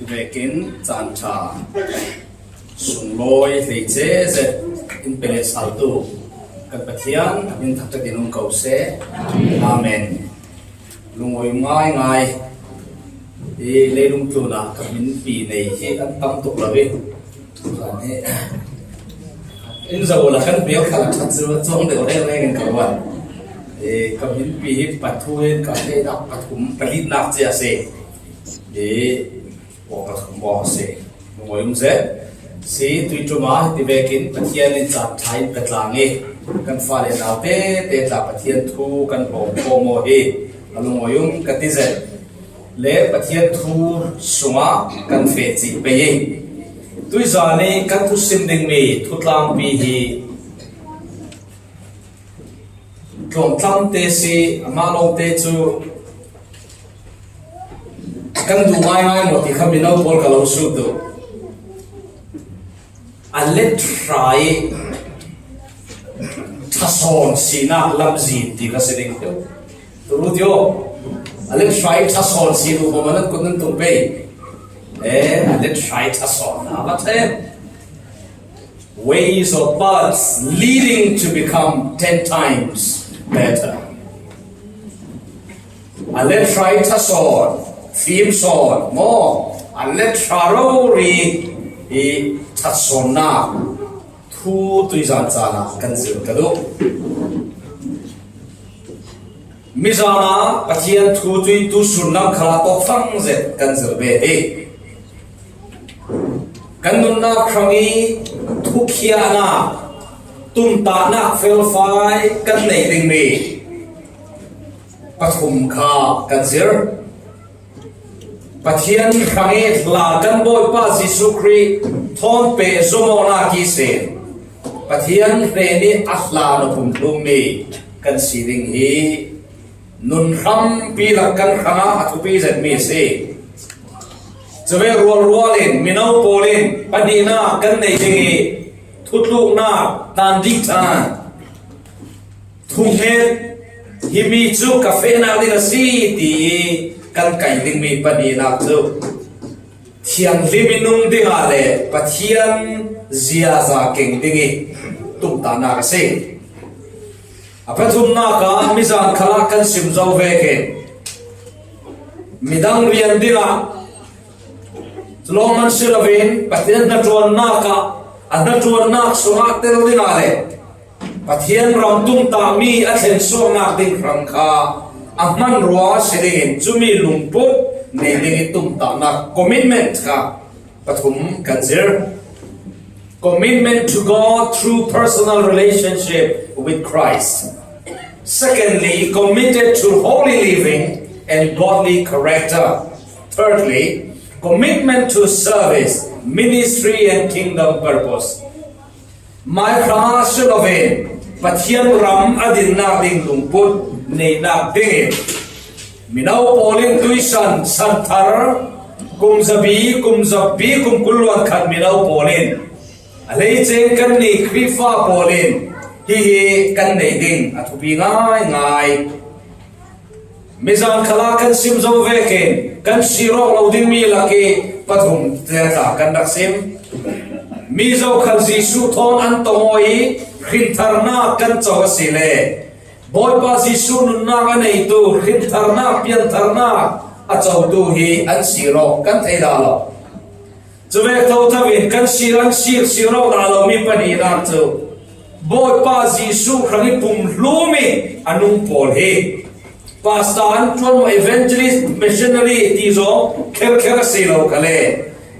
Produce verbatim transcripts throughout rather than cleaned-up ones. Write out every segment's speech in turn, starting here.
Vekin caan ṭha sunglawi hleice zet in pe leh saltu kan Pathian a min thangṭhat in um ko seh. Amen. Lungawi ngaingai. I leilung tlunah ka hminpi nei hi an tam tuk lo i. In zo la kan bial kha la ṭhat chu chuang deuh reng reng in ka ruat. I ka hminpi hi pathu in ka hleinak pathum palitnak cia a si. I aw pathum aw a si. Lungawi um zet. Si tui ṭuma hiti vekin Pathian in caan ṭha in pe tlang i kan fale nau tete tla Pathian thu kan hawm khawm aw hi a lungawi um ka ti zet. Le Pathian thu sungah kan feh cih pei i tuizan i kan thusim dingmi thutlangpi hi tluangtlamte si, amah lawngte cu kan duh ngaingai maw ti kha mino pawl ka lo sut duh. A let hra i ṭha sawn sinak lamzin ti ka si ding. Turu tio, a let hra i ṭha sawn si duh maw, nan kut nan tung pei. Eh, a let hra i ṭha sawn a va ṭha em. Ways or paths leading to become ten times better. A let hra i ṭha sawn, fim sawn maw, a let hra rori i ṭhat sawnnak thu tuizan caan ah kan zir ka duh. Mizan ah Pathian thu tuitu sun lam khalah tawkfang zet kan zir ve hi. Kan nunnak hrang i thukhiahnak, tumtahnak felfai kan neih dingmi pathum kha kan zir. Pathian hrang i hla kan Bawipa Jesuh Khrih thawn peh zomawknak ihsin Pathian hnen i a hla na pumhlummi kan si ding hi. Nun hrampi lak kan hrangah a thupi zetmi a si. Cuvek rualrual in mino pawl in pahnihnak kan nei ding i thutluknak tandiktan thunget himi cu ka fehnak ding a si ti i kan kaih dingmi pahnihnak cu thianghlim i nung dingah le Pathian ziaza keng ding i tumtahnak a si. A pathumnak ah mizan khalah kan sim zo vekin midang rian dingah lawng man si loin Pathian hnaṭuannak ah a hnaṭuannak sungah tel dingah le Pathian ram tumtahmi a thlensuaknak ding hrang kha a hmanrua si dingin cumi lungput nei ding i tumtahnak commitment kha pathum kan zir. Commitment to God through personal relationship with Christ. Secondly, committed to holy living and godly character. Thirdly, commitment to service, ministry and kingdom purpose. Mai hrangah si loin Pathian ram a dinnak ding lungput neihnak dingin mino pawl in tuisan santhar kum zabi, kum zabi, kum kul luan khat mino pawl in a hleiceng kannih Khrihfa pawl in hihi kan neih ding a thupi ngaingai. Mizan khalah kan sim zo vekin kan sir awk lo dingmi lak i pathum te tla kan rak sim. Mi zokhal Jesuh thawn an tong aw i hrintharnak kan co a si le Bawipa Jesuh nunnak a neitu hrintharnak, piantharnak a cotu hi an sir awk kan thei dah lo. Cuvek thotho in kan sir an sir sir awk dah lomi pahnihnak cu Bawipa Jesuh hrang i pumhlum i a nung pawl hi pastor an ṭuan maw, evangelist, missionary ti zong kherkher a si lo kha le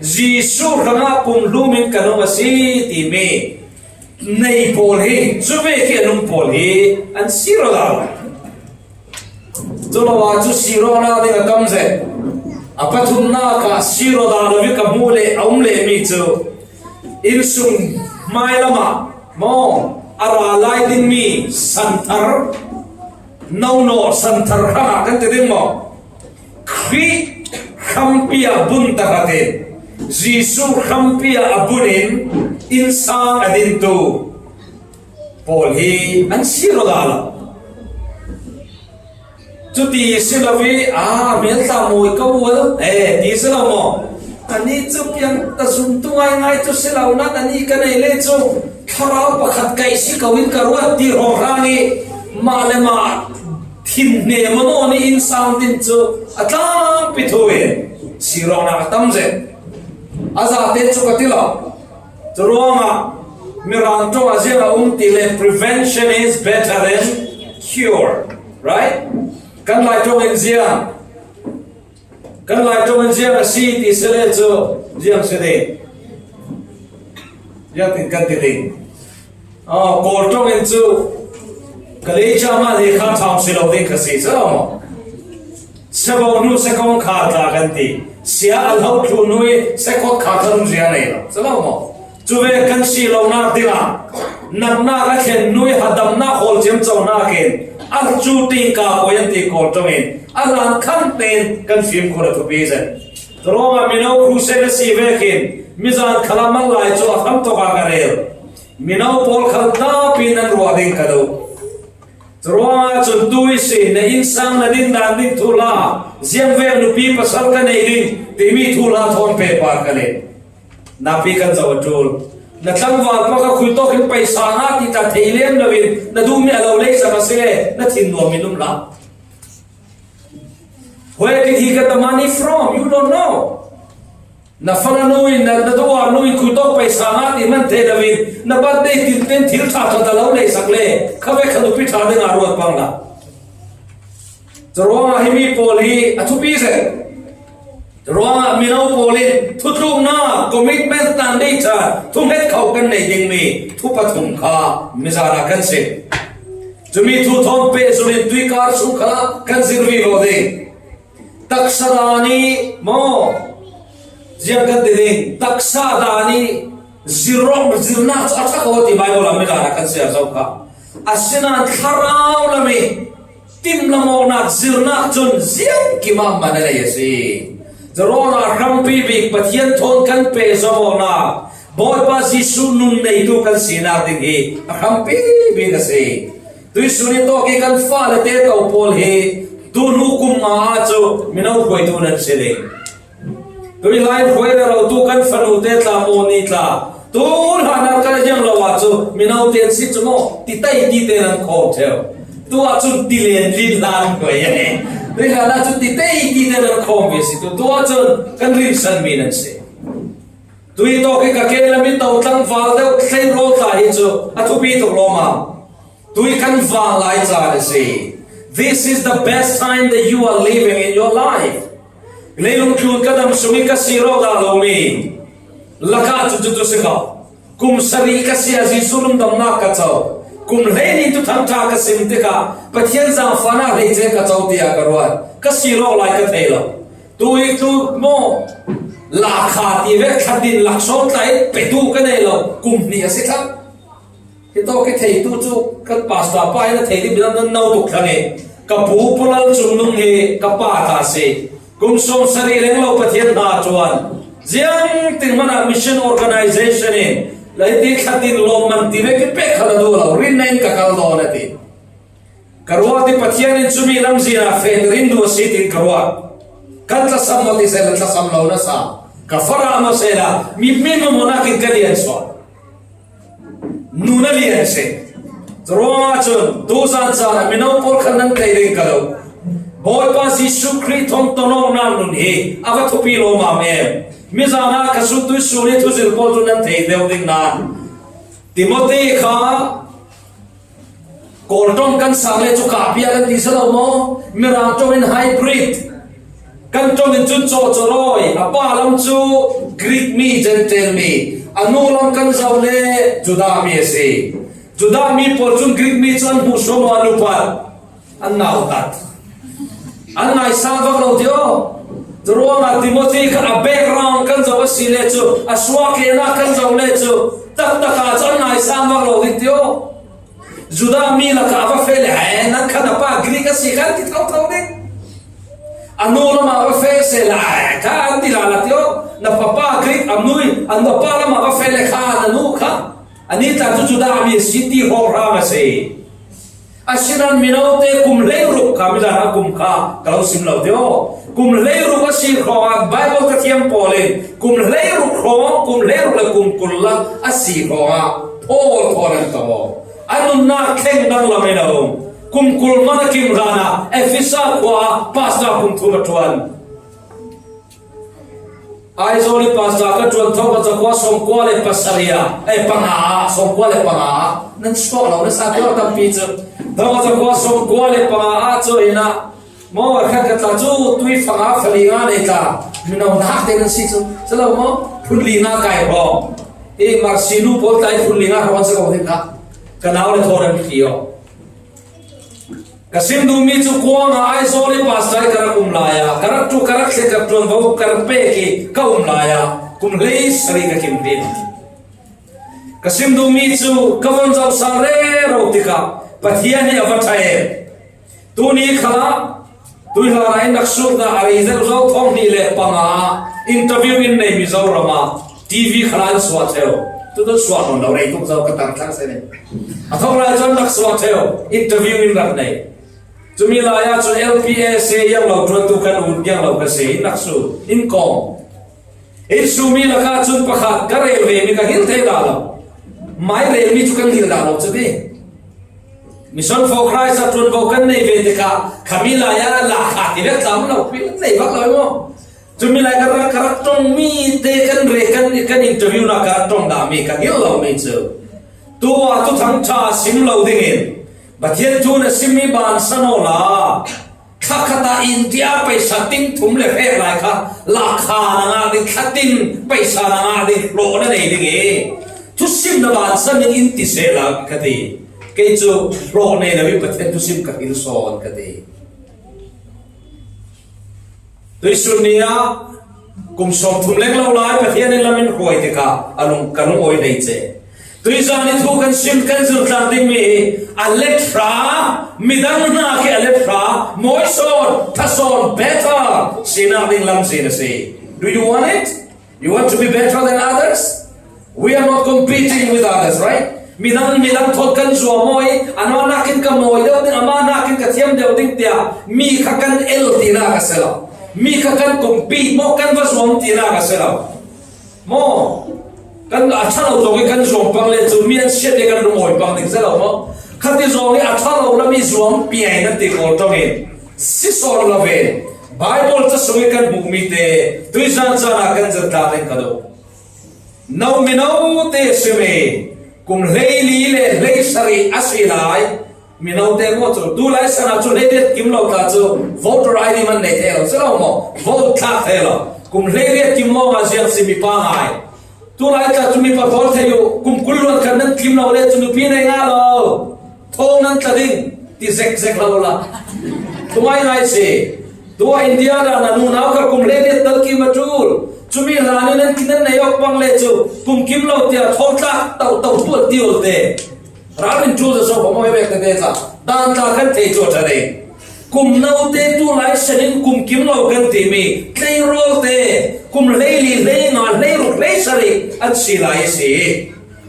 Jesuh hrangah pumhlum in ka nung a si timi nei pawl hi, cuvek i a nung pawl hi an sir aw dah lo. Cu lo ah cu sir awknak ding a tam zet. A pathumnak ah sir aw dah lo i ka hmuh le a um lehmi cu innsung hmailam ah maw a ra lai dingmi santhar, nono santhar hrangah kan ti ding maw? Khrih hrampi ah bun tahratin Jesuh hrampi ah a bun in innsang a dintu pawl hi an sir aw dah lo. Cuti si lo i, aa, hmeltla mawi ko ual, eh, ti si lo maw? Ani cu piang ta zumtu ngaingai cu si lo, nat ani ka nei le cu thlarau pakhat kaih si ko in ka ruat ti hrawng hrang i mah le mah thin hnem a nawn i innsang din cu a tlangpi thu in si ruangnak a tam zet. A zate cu ka ti lo. Curuangah Mirang ṭawng ah ziang a um ti le, prevention is better than cure, right? Kan Lai ṭawng in ziang, kan Lai ṭawng in ziang a si ti si le cu ziang si ding, ziang tin kan ti ding. Aw, Kawl ṭawng in cu ka lei ca mah le kha ṭhawng si lo ding ka si, si lo maw? Sebo nu sekong kha tla kan ti. Sia a lo thlu nu i sekot kha tla rung zia nei lo, si lo maw? Cu ve kan si lo nak dingah natnak a thlen nu i hadamnak hawl ciamco nakin a cu ṭingka poi an ti Kawl ṭawng in a hlan khan tein kan fimkhur a thupi zen. Curuangah mino crusade a si vekin mizan khalah man lai cu a hram tawk ah ka rel. Mino pawl khal tampi nan ruah ding ka duh. Curuangah cun tu i si na innsang na din dan ding thuhla, ziangvek nupi pasal ka nei ding timi thuhla thawn pehpar ka len. Napi kan zoh a ṭul. Na tlangval pa ka khuitawk in paisa nga ti ta thei lem lo in na duhmi a lo lei sak a si le na thin nuam in um hlah. Where did he get the money from? You don't know. Na fanu in, na, na duar nu in khuitawk paisa nga ti man thei lo in na birthday tin ten thil ṭha ṭha ta lo lei sak le kha ve kha nupi ṭha ding a ruat pang la. Curuangah himi pawl hi a thupi zel. Curuangah mino pawl in thutluknak, commitment, tandei ṭha, thunget kho kan nei dingmi thu pathum kha mizan ah kan si. Cumi thu thawn pehzulh in tuikar sung khalah kan zir vivo ding. Taksa dan i maw? Ziang kan ti ding, taksa dan i zirh, zirhnak cu a ṭha ko ti Baibal ah midang ah kan siar zo kha. Asinain thlarau lam i timlam awknak zirhnak cun ziangkim ah man a nei a si. Curuangah hrampi bik Pathian thawn kan pehzom awknak Bawipa Jesuh nun neitu kan sinak ding hi a hrampi bik a si. Tuihsun i tawk i kan fale te to pawl hi tuhnu kum nga ah cu mino hruaitu nan si ding. Tuih lai hruai le rotu kan fanu te tla, mawni tla, tu hlan ah kan ziang lo ah cu mino te an si cu maw, ti tei ti te nan khawm ṭheu. Tu ah cun ti len lin hlan hruai a ni. Tuih hlan ah cu ti tei ti te nan khawm ve si tu, tu ah cun kan rinsan mi nan si. Tui tawk i ka ke lam i to tlangval deuh tleirawl tla hi cu a thupi tuk lawmam. Tui kan vang lai caan a si. This is the best time that you are living in your life. Leilung tlun ka dam sung i ka si rawh dah lomi lakah cu cucu si ko. Kum sarih ka si a Jesuh lungdamnak ka co. Kum hleihnih thuthang ṭha ka sim tikah Pathian zaangfahnak hleice ka co tiah ka ruat. Ka si rawh lai ka thei lo. Tui tu maw, lakha ti ve khat din laksawng tlai petu ka nei lo, kum hnih a si thlang. Hi tawk i theitu cu kan pastor pa in a thei dih bilam nan no tuk thlang i ka pu Pu Lal Cung Nung hi ka pa ta si. Kum sawm sarih leng lo Pathian hna cuan ziangtin hmanh ah mission organization in lai ti khat din lawmman ti ve ki pek khat a duh lo, rin in ka kal dawn a ti. Ka ruat i Pathian in cumi lamzin ah feh ringring duh a si tin ka ruat. Kan tlasam maw ti sehla tlasam lo na sa. Ka farah maw sehla mi, mi mamawh nakin ka lian sual. Nu na lian si. Curuangah cun tuzan caan ah mino pawl khan nan tei ding ka lo. Bawipa Jesuh Khrih thawngtonawknak nun hi a va thupi lawmam em. Mizan ah ka sut tuihsun i thuzir pawl cu nan thei deuh ding nan. Timothy kha Kawl ṭawng kan sang le cu kahpi ah kan ti si lo maw? Mirang ṭawng in hybrid. Kan ṭawng in cun cawcawrawi, a pa lam cu Greek mi, Gentile mi, a nu lam kan zoh le Judah mi a si. Judah mi pawl cun Greek mi cu an hmuhsuam, an upat, an nautat. An ngaisang vak lo ti aw. Curuangah Timothy kha a background kan zoh a si le cu, a suahkehnak kan zoh le cu, taktak ah cu an ngaisang vak lo ding ti aw. Judah mi lakah a va feh le, "Ai, nan khan a pa Greek a si," kan ti thotho ding. A nu lamah va feh sehla, "Ai, kha an ti lala ti aw. Na papa Greek a nu i, an papa lamah va feh le kha na nu kha." Ani tla cu Judah mi a si ti hrawnghrang a si. Asinain minote kum hleiruk kha, midang a kum kha ka lo sim lo te aw. Kum hleiruk a si khawngah Bible ka thiam pawl in kum hleiruk khawng, kum hleiruk le kum kul la a si khawngah Paul thawn an tong aw. A nunna thleng danglam in a um. Kum kul man a kim hlanah Efesa khua ah pastor kum thum a ṭuan. Aizawl i pastor ka ṭuan thawk a, zakua sawmkua le pasarih ah, eh, panga ah, sawmkua le panga ah. Nan suak lo nasa te aw tampi chu. Thawk a, zakua sawmkua le panga ah chu ina. Maw, khat ka tla chu tui fanga fali nga nei tla. Mino nak te nan si chu. Chu lo maw? Phun li nga kai hawm. I Marsi nu pawl tla i phun li nga hawm chu lo ding kha. Ka nau le thawn an ti aw. Ka sim duh mi chu kuang a Aizawl i pastor ka rak um lai a, ka rak ṭu, ka rak thlen, ka ṭuan vo, ka rak pek i ka um lai a, kum hleisarih ka kim hlin. Ka sim duh mi chu ka von zoh sang rero tikah Pathian hi a va ṭha em. Tuni khalah, tui hlan ah in rak sukna a rei zeuh zo thawng hnih le panga ah interview in nei Mizoram ah T V khalah an suah ṭheu. Tutan suah nawn lo rei tuk zo ka tar thlang se ni. A thawk lai chuan rak suah ṭheu, interview in rak nei. Chumi lai ah chuan L P S A yang lo ṭuantu kan ut yang lo ka se in rak su in kawm. In su mi lakah chuan pakhat ka rel ve mi ka hil thei dah lo. Mai rel mi chu kan hil dah lo chu ti. Mission for Christ a ṭuan bo kan nei ve tikah khami lai a la kha ti vek tlam lo, pi nei vak lo maw? Chumi lai ka rak, ka rak ṭawng mi te kan re, kan, kan interview na ka rak ṭawng dah mi ka hil lo mi chu. Tua thuthang ṭha sim lo dingin Pathian thu na sim mi bansan aw la. Thla khat ah India paisa tin thum le hrek lai kha la kha na ngah ding, thla tin paisa na ngah ding hlawhna nei ding e. Thusimna bansan in in ti se la ka ti. Kei chu hlawh nei lo i Pathian thusim ka hil sawn ka ti. Tuisun ni a kum sawmthum leng lo lai Pathian in lam in hruai tikah a lung, ka lungawi hlei che. Tuizan i thu kan sim kan zir tlang ding mi hi a let hra, midang hna khi a let hra, mawi sawn, ṭha sawn, better sinak ding lam zin a si. Do you want it? You want to be better than others? We are not competing with others, right? Midang, midang thawn kan zuam mawi, anmah nakin ka mawi deuh ding, amah nakin ka thiam deuh ding tia mi kha kan el tina ka si lo. Mi kha kan compete maw, kan va zuam tina ka si lo. Maw, kan a ṭha lo zawng hi kan zuam pang le chu mi an siat hi kan lungawi pang ding si lo maw? Khati zawng hi a ṭha lo la mi zuam piai nan ti kawl ṭawngin si sawn lo ve. Bible ṭha sung hi kan hmuh mi te tuizan zan a kan zir tlang ding ka duh. No mino te si mi kum hleili le hleisarih a si lai. Mino te maw chu, tu lai sana chu hleiriat kim lo ta chu, voter I D man nei thei lo, si lo maw? Vote thlak thei lo. Kum hleiriat kim lo nga ziang si mi pangai. Tu lai ta chu mi pa pawl thei u, kum kul luan khat nan kim lo le chu nupi nei nga lo. Thawng nan tla ding, ti zek zek lo la. Thu ngai ngai si. Tua India dan a nunau kha kum hleiriat tal kim a tul. Chumi hlan in nan kim nan nei awk pang le chu, kum kim lo tia thawng tlak tau tau tual ti ul te. Ral min tul zo so mawi vek te te tla. Dan tla kan thei chu a ṭha rei. Kum no te tu lai sanin kum kim lo kan ti mi. Tleirawl te. Kum hleili, hleinga, hleiruk, hleisarih an si lai a si.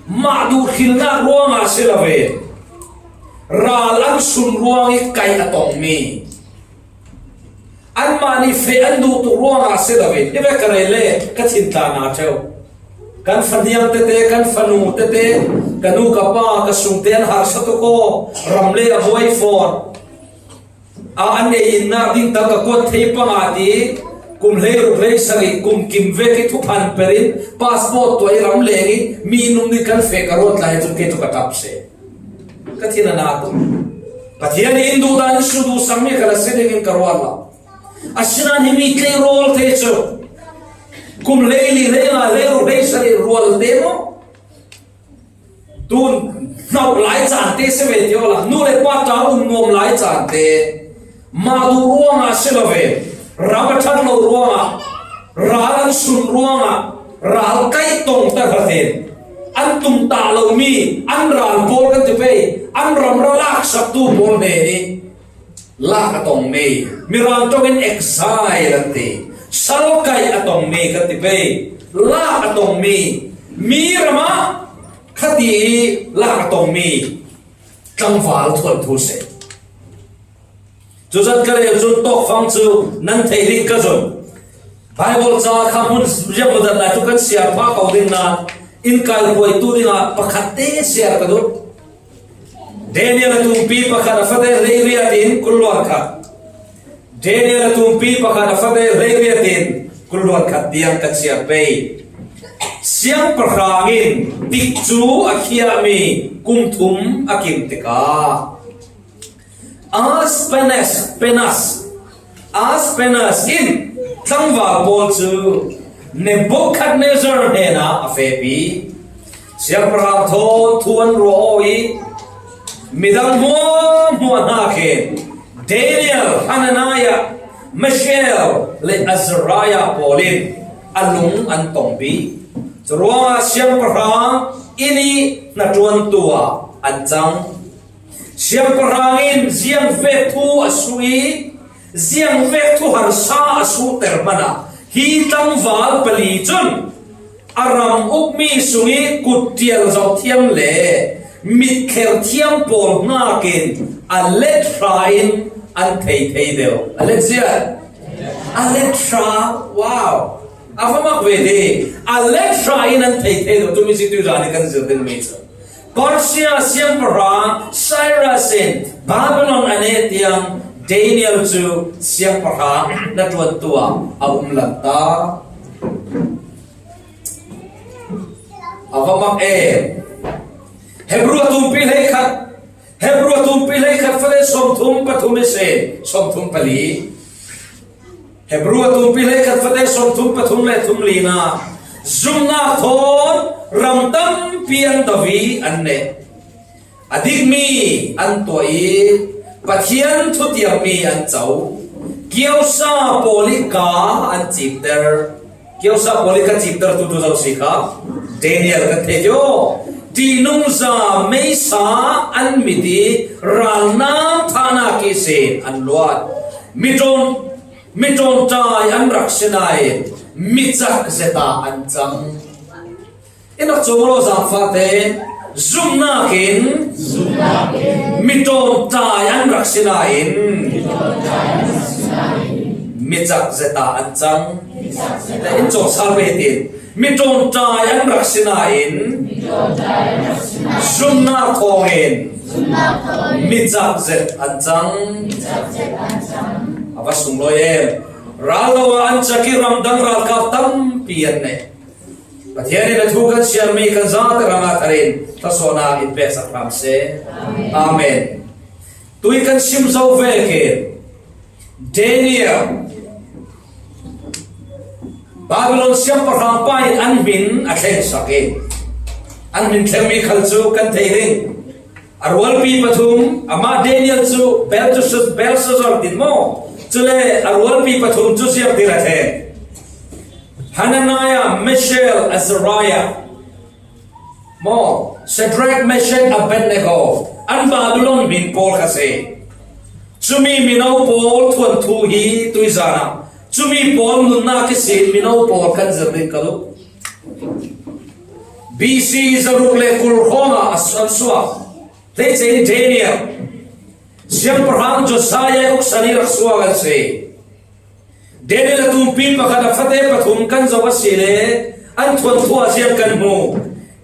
Mah duh hrilnak ruangah si lo ve. Ral an sun ruang i kaih a tong mi. Anmahni feh an duh tuk ruangah si lo ve. Hi vek ka rei le ka thin tla na ṭheu. Kan faniam tete, kan fanu tete, ka nu ka pa, ka sungte an harsa tuk aw, ram le a buai fawn. A an ei innak ding tal ka kuat thei panga ti, kum hleiruk hleisarih, kum kim vek i thuphan perin, passport tuah i ram leng i, mi num ding kan feh ka ruat lai, hi chu kei chu ka ṭap se. Ka thin a na tuk. Pathian in duh dan in su duh sang mi kha la si dingin ka ruat lo. Asinain hi mi tleirawl te chu kum hleili, hleinga, hleiruk, hleisarih rual te maw? Tun hnauh lai chan te si ve ti aw la. Nu le pa ta um nuam lai chan te. Mah duh ruangah si lo ve. Ram a ṭhat lo ruangah. Ral an sun ruangah. Ral kaih tong ta hratin. An tum ta lo mi. An ral pawl kan ti pei. An ram ra laksaktu pawl hnen i. Lak a tong mi. Mirang ṭawngin exile an ti. Salkaih a tong mi kan ti pei. Lak a tong mi. Mi ramah khati lak a tong mi. tlangval thuanthu se. Cuzat ka leu cun tawkfang cu nan thei ding ka zon. Bible ca kha hmun riamrudat lai cu kan siar pha ko ding nain, in kai hruaitu dingah pakhat te siar ka duh. Daniel a tumpi pakhat a fate hleiriat in kul luan khat. Daniel a tumpi pakhat a fate hleiriat in kul luan khat tiang kan siar pei. Siangpahrang in tikcu a khiahmi kum thum a kim tikah Aspenas, Penas, Aspenas in tlangval pawl cu Nebukhadnezzar hnenah a fehpi. Siangpahrang thawn thu an ruah aw i midang hmuahhmuah hna khin Daniel, Hananiah, Mishael le Azariah pawl in a lung an tongpi. Curuangah siangpahrang inn i hnaṭuantu ah an cang. Siangpahrang in ziangvek thu a suh i ziangvek thu harsa a suhter hmanah hi tlangval pali cun a ram ukmi sung i kut ṭial zoh thiam le mitkher thiam pawl hnakin a let hra in an thei thei deuh. A let ziat, a let hra, wow, a va mak ve dih. A let hra in an thei thei deuh. Cumi si tuizan i kan zir dingmi cu Persia siangpahrang Cyrus in Babylon a neh tiang Daniel cu siangpahrang hnaṭuantu ah a um lanta. A va mak em. Hebru a tumpi hleikhat, Hebru a tumpi hleikhat fate sawmthum pathum i si, sawmthum pali. Hebru a tumpi hleikhat fate sawmthum pathum le thum lina, zumhnak thawn ram tampi an do i an neh. A dikmi an tuah i Pathian thutiammi an co. Kiosa pawl i ka an cipter. Kiosa pawl i ka ciptertu tu zo si kha Daniel kan thei tio. Ṭihnungza meisa an mit i ralnam thahnak ihsin an luat. Miṭawn Mi ṭawnṭai an rak si nain mi cak zet ah an cang. In rak cawm law zaangfah tein zumhnak in, mi ṭawnṭai an rak si nain mi cak zet ah an cang. In cawk sal pei tin mi ṭawnṭai an rak si nain zumhnak thawngin mi cak zet an cang. A va sunglawi em. Ral lo ah an cak i ramdang ralkap tampi an neh. Pathian in a thu kan siarmi kan zate hrangah thar in thlawsuahnak in peksak hram seh. Amen. Tui kan sim zo vekin Daniel, Babylon siangpahrang pa in an hmin a thlengsak i an hmin thlengmi khal cu kan thei ding. A rualpi pathum, amah Daniel cu Belteshazzar, Belshazzar tin maw? Cule a rualpi pathum cu ziangtin a thleng? Hananiah, Mishael, Azariah maw? Shadrach, Meshach, Abednego, an Babylon hmin pawl kha si. Cumi mino pawl thuanthu hi tuizan ah cumi pawl nunnak ihsin mino pawl kan zir ding ka duh. B C zaruk le kul hrawngah a su-, an suak. Hleice in Daniel, siangpahrang Josiah uksan i rak suak an si. Daniel a tumpi pakhat a fate pathum kan zoh a si le an thuanthu ah ziang kan hmu.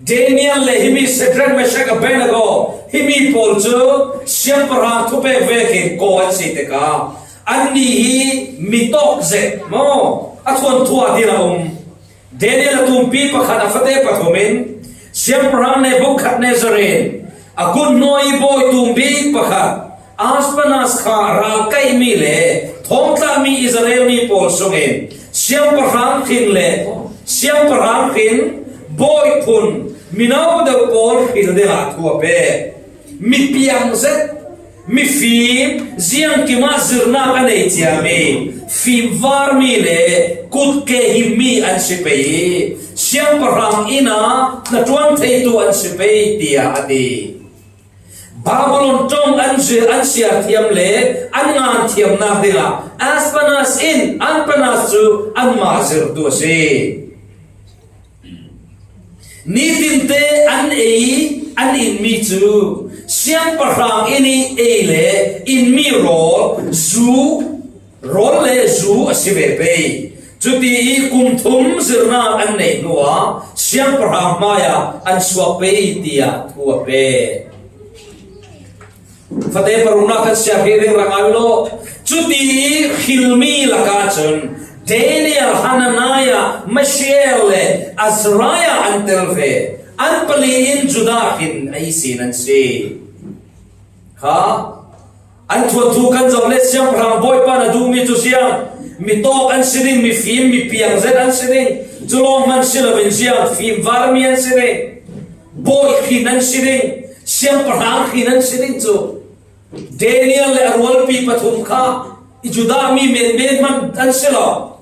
Daniel le himi Shadrach, Meshach, Abednego, himi pawl cu siangpahrang thupek vekin kaw an si tikah annih hi mi tawk zet maw, a thuanthu ah din a um. Daniel a tumpi pakhat a fate pathum in siangpahrang Nebukhadnezzar in a kut hnuai i bawi tum bik pakhat Ashpenaz kha ralkaihmi le thawngtlahmi Israel mi pawl sungin siangpahrang hrin le siangpahrang hrin bawi phun mino deuh pawl hril dingah thu a pek. Mi piang zet, mifim, ziangkim ah zirnak a nei ciami, fimvarmi le kutke himmi an si pei i, siangpahrang inn ah hnaṭuan theitu an si pei, tiah a ti. Babylon ṭong an zir, an siar thiam le an ngan thiamnak dingah Ashpenaz in Ashpenaz cu anmah zirtu a si. Nitinte an ei, an inmi cu Siangpahrang inn i ei le inn mi rawl zu, rawl le zu a si ve pei. Cuti i kum thum zirna an neih hnuah siangpahrang hmaiah an suak pei, tiah thu a pe. Fate paruknak kan siar hi ring rang ai law. Cuti i hrilmi lakah cun Daniel, Hananiah, Mishael le Azariah an tel ve. An pali in Judah hin a ihsin an si. Kha an thuanthu kan zoh le siangpahrang bawipa na duhmi cu siang, mi tawk an si ding, mi fim, mi piang zet an si ding. Cu lawng hman si loin siang, fimvarmi an si ding. Bawi hrin an si ding, siangpahrang hrin an si ding cu. Daniel le a rualpi pathum kha i Judah mi menmen hman an si lo.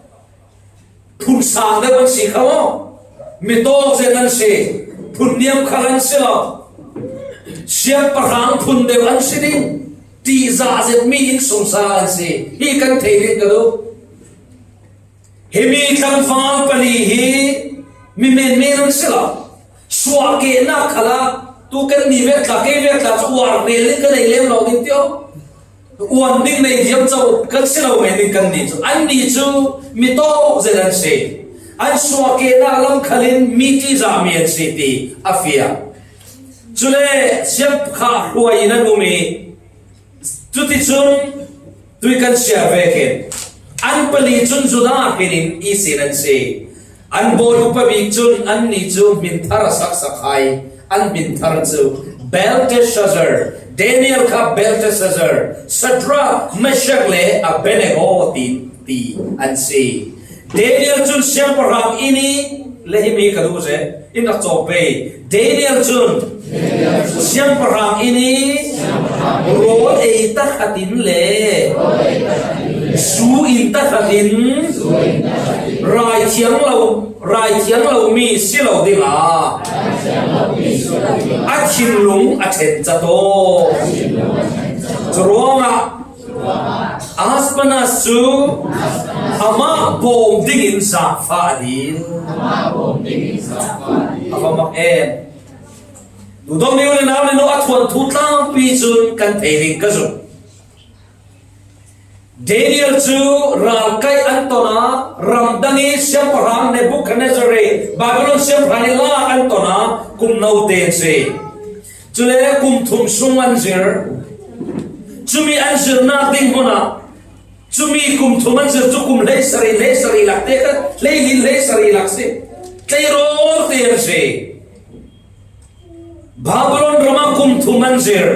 Phun sang deuh an si kha maw? Mi tawk zet an si. Phun niam khal an si lo. Siangpahrang phun deuh an si ding. Ṭihzah zet mi innsungsang an si. Hi kan thei ding ka duh. Himi tlangval pali hi mi menmen an si lo. Suahkehnak khalah tu kan ni vek tla, kei vek tla cu uar rel in kan ei lem lo ding tio. Uan ding nei diam co kan si lo men ding kan ni cu. Anni cu mi tawk zet an si. An suahkehnak lam khalin mi ṭihzahmi an si ti a fiang. Cule siangpahrang hruai in an um i, cuticun tui kan siar vekin an pali cun Judah hrin in ihsin an si. An bawi upa bik cun anni cu hminthar a saksak hai. An hminthar cu Belteshazzar, Daniel kha Belteshazzar, Shadrach, Meshach le Abednego tin ti an si. Daniel cun siangpahrang inn i, le himi ka duh zet, in rak cawk pei. Daniel cun siangpahrang inn i rawl ei tahratin le zu in tahratin raithiang lo, raithiang lomi si lo dingah a thinlung a ṭhen cat aw. Curuangah Ahasuerus cu amah bawm dingin zaangfah a dil. A va mak em. Duhdawtmi u le nau le nu, a thuanthu tlangpi cun kan thei ding ka zumh. Daniel cu ral kaih an ton ah ramdang i siangpahrang Nebuchadnezzar i Babylon siangpahrang i lak an ton ah kum note an si. Cule kum thum sung an zir. Cumi an zirnak ding hmun ah cumi kum thum an zir cu kum hleisarih, hleisarih lak te kha, hleilin hleisarih lak si. Tleirawl te an si. Babylon ram ah kum thum an zir.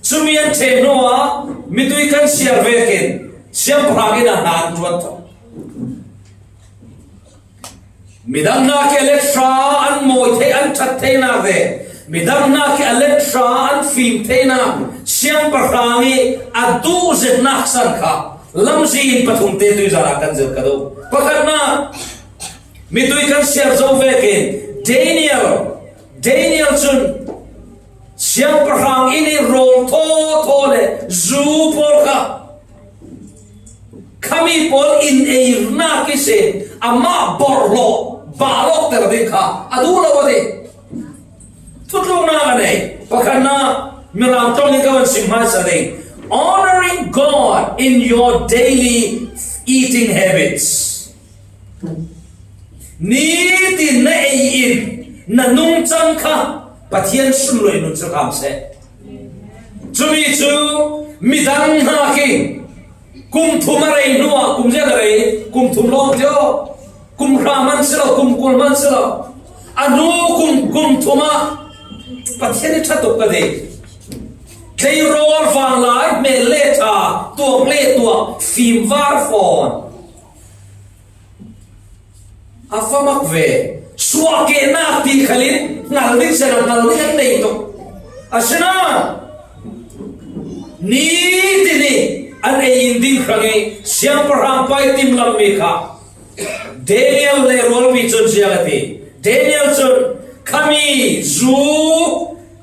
Cumi an ṭheh hnu ah mitui kan siar vekin siangpahrang inn ah hna an ṭuan thok. Midang hna khi a let hra an mawi thei, an ṭhat theinak le midang hna khi a let hra an fim theinak siangpahrang i a duh zetnak san kha lamzin pathum te tuizan ah kan zir ka duh. Pakhatnak, mitui kan siar zo vekin Daniel, Daniel cun siangpahrang inn i rawl thawthaw le zu pawl kha khami pawl in eirnak ihsin amah borhlawh, bahlawhter ding kha a duh lo a ti. Thutluknak a nei. Pakhatnak, Mirang ṭong in ka van sim hmaisa ding. Honoring God in your daily eating habits. Nitin na ei in na nungcang kha Pathian sunluai nun cu hram seh. Cumi cu midang hna khi kum thum a rei hnu ah, kum ziang a rei, kum thum lawng tio, kum hra hman si lo, kum kul hman si lo, a hnu kum, kum thum ah Pathian i ṭha tuk ka ti. Tleirawl vanglai hmel le ṭha, tuak le tuak, fimvar fawn. A va mak ve. Suahkehnak ti khalin hngal ding sehla hngal ding an nei tuk. Asinain nitin i an ei in ding hrang i siangpahrang pai timlammi kha Daniel le rualpi cun ziang a ti. Daniel cun khami zu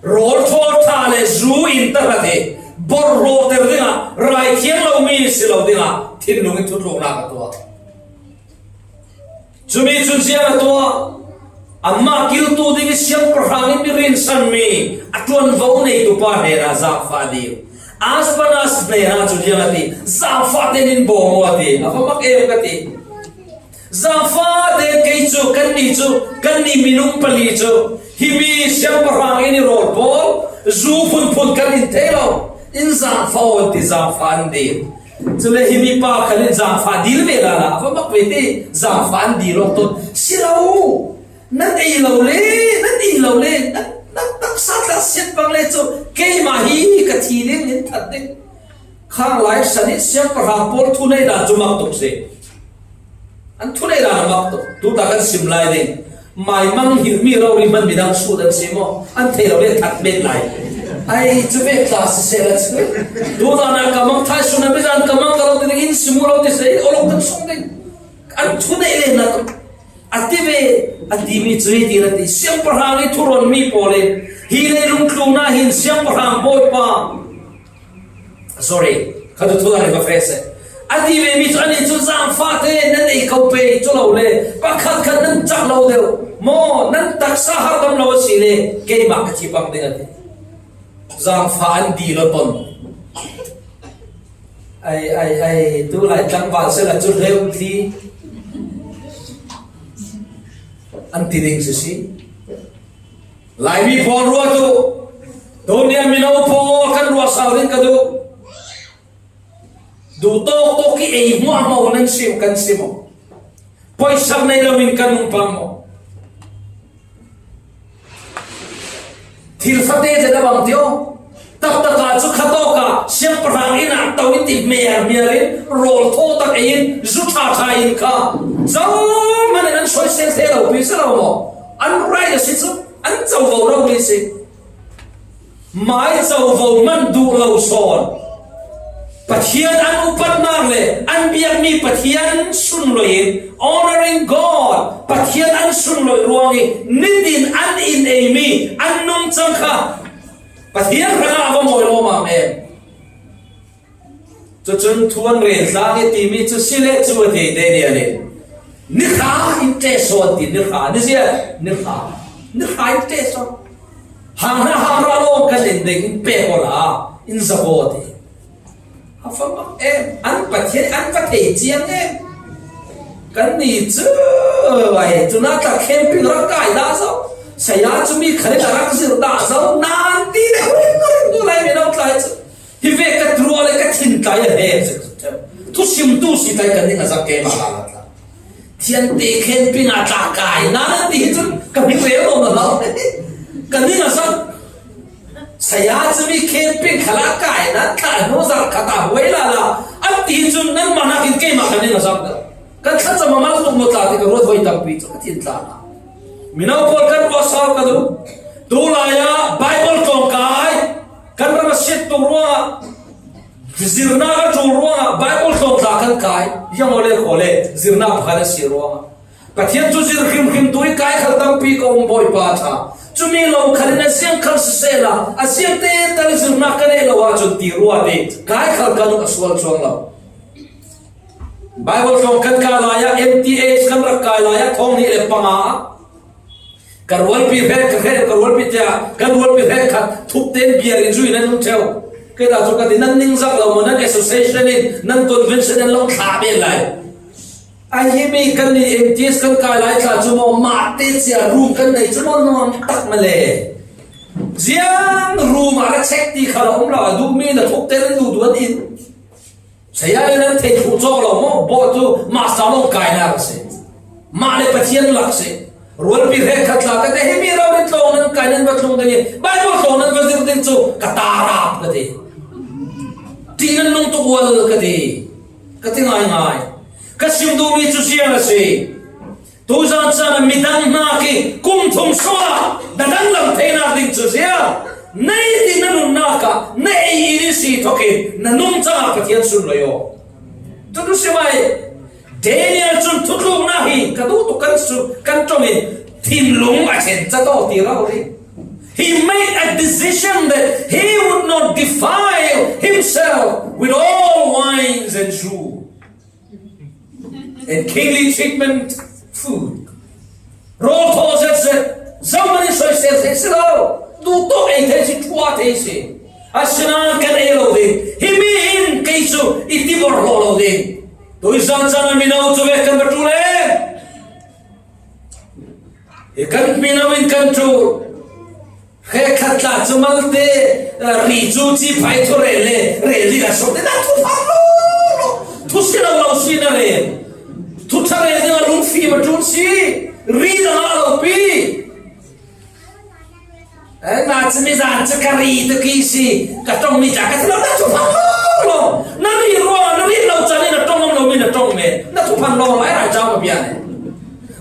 rawl ṭha le zu in tahratin borhlawhter dingah raithiang lomi si lo dingah thinlung in thutluknak a tuah. Cumi cun ziang a tuah. Amah kiltu ding i siangpahrang in mi rinsan mi, a ṭuanvo neitu pa hnenah zangfah ding. Aspanas hnenah cun hiang a ti, zangfahte in bawm aw a ti, a va mak em ka ti. Zangfahte kei cu, kannih cu, kannih minung pali cu, himi siangpahrang in i rawl pawl, zu phunphun kan in thei lo, in zangfah aw an ti, zangfah an dil. Cule himi pa khan in zangfah dil ve lala, a va mak ve ti, zangfah an dil awk tawn. Si lo, nan ei lo le, nan ei lo le, nan, nan taksa tla siat bang le cu, keimah hi ka thi ding, in that ding. Khang lai san i siangpahrang pawl thuneihna cu mak tuk si. An thuneihna mak tuk. Tuta kan sim lai ding. Maimang hilmi rori hman midang sut an si maw? An thei lo le that met lai. Ai, cu ve tla siseh la cu. Tuta na ka mang thai sun a mizan ka mang ka lo ti ding in sim u lo ti seh, o lo kan sung ding. An thuneih le na tuk. A ti ve, a timi cu hi ti na ti. Siangpahrang i thuron mi pawl in hi leilung tlung ah hin siangpahrang bawipa. Sorry, kha tu thu a ri va fese. A ti ve mi cu, ani cu zangfahte nan ei ko pei cu lo le, pakhat khat nan cak lo deuh. Maw, nan taksa hardam lo a si le, keimah ka thi pang ding a ti. Zangfah an dil aw ton. Ai, ai, ai, tu lai tlangval sela cu hleu thli an ti ding si si. Laimi pawl ruat uh, Donia mino pawl kan ruahsal ding ka duh. Duh tawk tawk i ei hmuahhmuah nan sim kan sim aw. Poisak nei loin kan um pang maw? Thil fate te na bang tio. Taktak ah cu khatawk ah siangpahrang inn ah to in ti hmiar hmiar in rawl thaw tak ei in zu ṭha ṭha in kha zohman in an soisel thei lo pi si lo maw? An right a si cu an covo lo pi si. Mai covo man duh lo sawn. Pathian an upatnak le an biakmi Pathian sunlawih in, honoring God, Pathian an sunlawih ruang i nitin an in eimi an nungcang kha Pathian hrangah a va mawi lawmam em. Cucun thu an rel tlang i timi cu si le cu a ti te ni a ni. Nikha in ṭeh sawn ti, nikha, ni zia, nikha, nikha in ṭeh sawn. Hang hna, hang hna lawng kan in ding in pek aw la, in zak aw ti. A fa mak em, an Pathian, an va thei ciang em. Kan ni cu, ai, cu na tla camping rak kai dah zo. Saya cu mi khalin a rak zir dah zo, nan ti le, ui, ui, tu lai mi no tlai cu. Hi ve ka ruah le ka thin tlai a he. Thusim tu si tlai kan ding a zak keimah la la tla. Thiante khenping a tla kai na nan ti hi cun ka hming rel lo na lo. Kan ding a zak. Saya cumi khenping khala kai na tla no zak khat a huai la la. An ti hi cun nan mahnak in keimah kan ding a zak. Kan thlacam a mal tuk maw tla ti ka ruat hoi tampi cu ka thin tla na. Mino pawl kan ruah sau ka duh. Tu lai ah Bible tlawng kai. Kan ram a siat tuk ruangah, zirnak a ṭul ruangah Bible tlawng tla kan kai. Ziang aw le khaw le, zirnak pakhat a si ruangah. Pathian cu zir hrimhrim tu i kai khal tampi ka um Bawipa ṭha. Cumi lo khalin a ziang khal sisehla, a ziang te tal zirnak ka neih lo ahcun ti ruat i kai khal kan um a sual cuang lo. Bible tlawng kan kai lai ah, M T H kan rak kai lai ah, thawng hnih le panga ah, ka rualpi hrek, ka hrek, ka rualpi te ah, kan rualpi hrek khat thuk tein biar in zui nan um ṭheu. Kei ta cu ka ti, nan ningzak lo maw, nan association in, nan convention in lo thlah men lai. A himi kan ni M T H kan kai lai tla cu maw, mah te cia room kan nei cu maw, nuam tak ma le. Ziang room ah ka check ti kha lo um lo, a duhmi na thuk tein an duh duan in. Saya le nan theih thluh cawk lo maw? Baw cu master lawng kainak a si. Mah le Pathian lak si. Rualpi hrekkhat tla kan himi rori tlawng nan kai nan va tlung ding i Baibal tlawng nan va zir ding cu ka ta rap ka ti. Ṭih nan nung tuk ual ka ti. Ka ti ngaingai. Ka sim duhmi cu ziang a si. Tuzan caan ah midang hnak i kum thum sungah na danglam theinak ding cu ziah, na i ti na nunnak ah na ei i si thokin na nung cangah Pathian sunlawih aw. Tutu si mai, Daniel cun thutluknak hi ka duh tuk kan su-, kan ṭong in thinlung a chen cat aw ti rau rih. He made a decision that he would not defile himself with all wines and juice and kingly treatment food. Rawl thaw zet zet. Zohmanin soisel thei si lo. Duh tawh ei thei si, thu a thei si. Asinain kan ei lo ding. Himi in kei cu i ti bawrh hlawh lo ding. Tui zan can a mino cu ve kan va ṭul e. Hi kan mino in kan ṭul. Hrekhat tla cu malte, eh, ri cu ci phai thu rel le, rel ding a sawh te na thu phang lo lo. Thu si lo lo si na rel. Thu ṭha rel ding a lungfim a ṭul si. Ri na ngah lo pi. Eh, na cu mi zan cu ka ri tu ki si, ka ṭong mi ca ka ti lo, na cu phang lo lo. Na ri ruang, na ri lo ca ni na ṭong lo mi na ṭong me. Na cu phang lo lo, ai rai ca ma bia ne.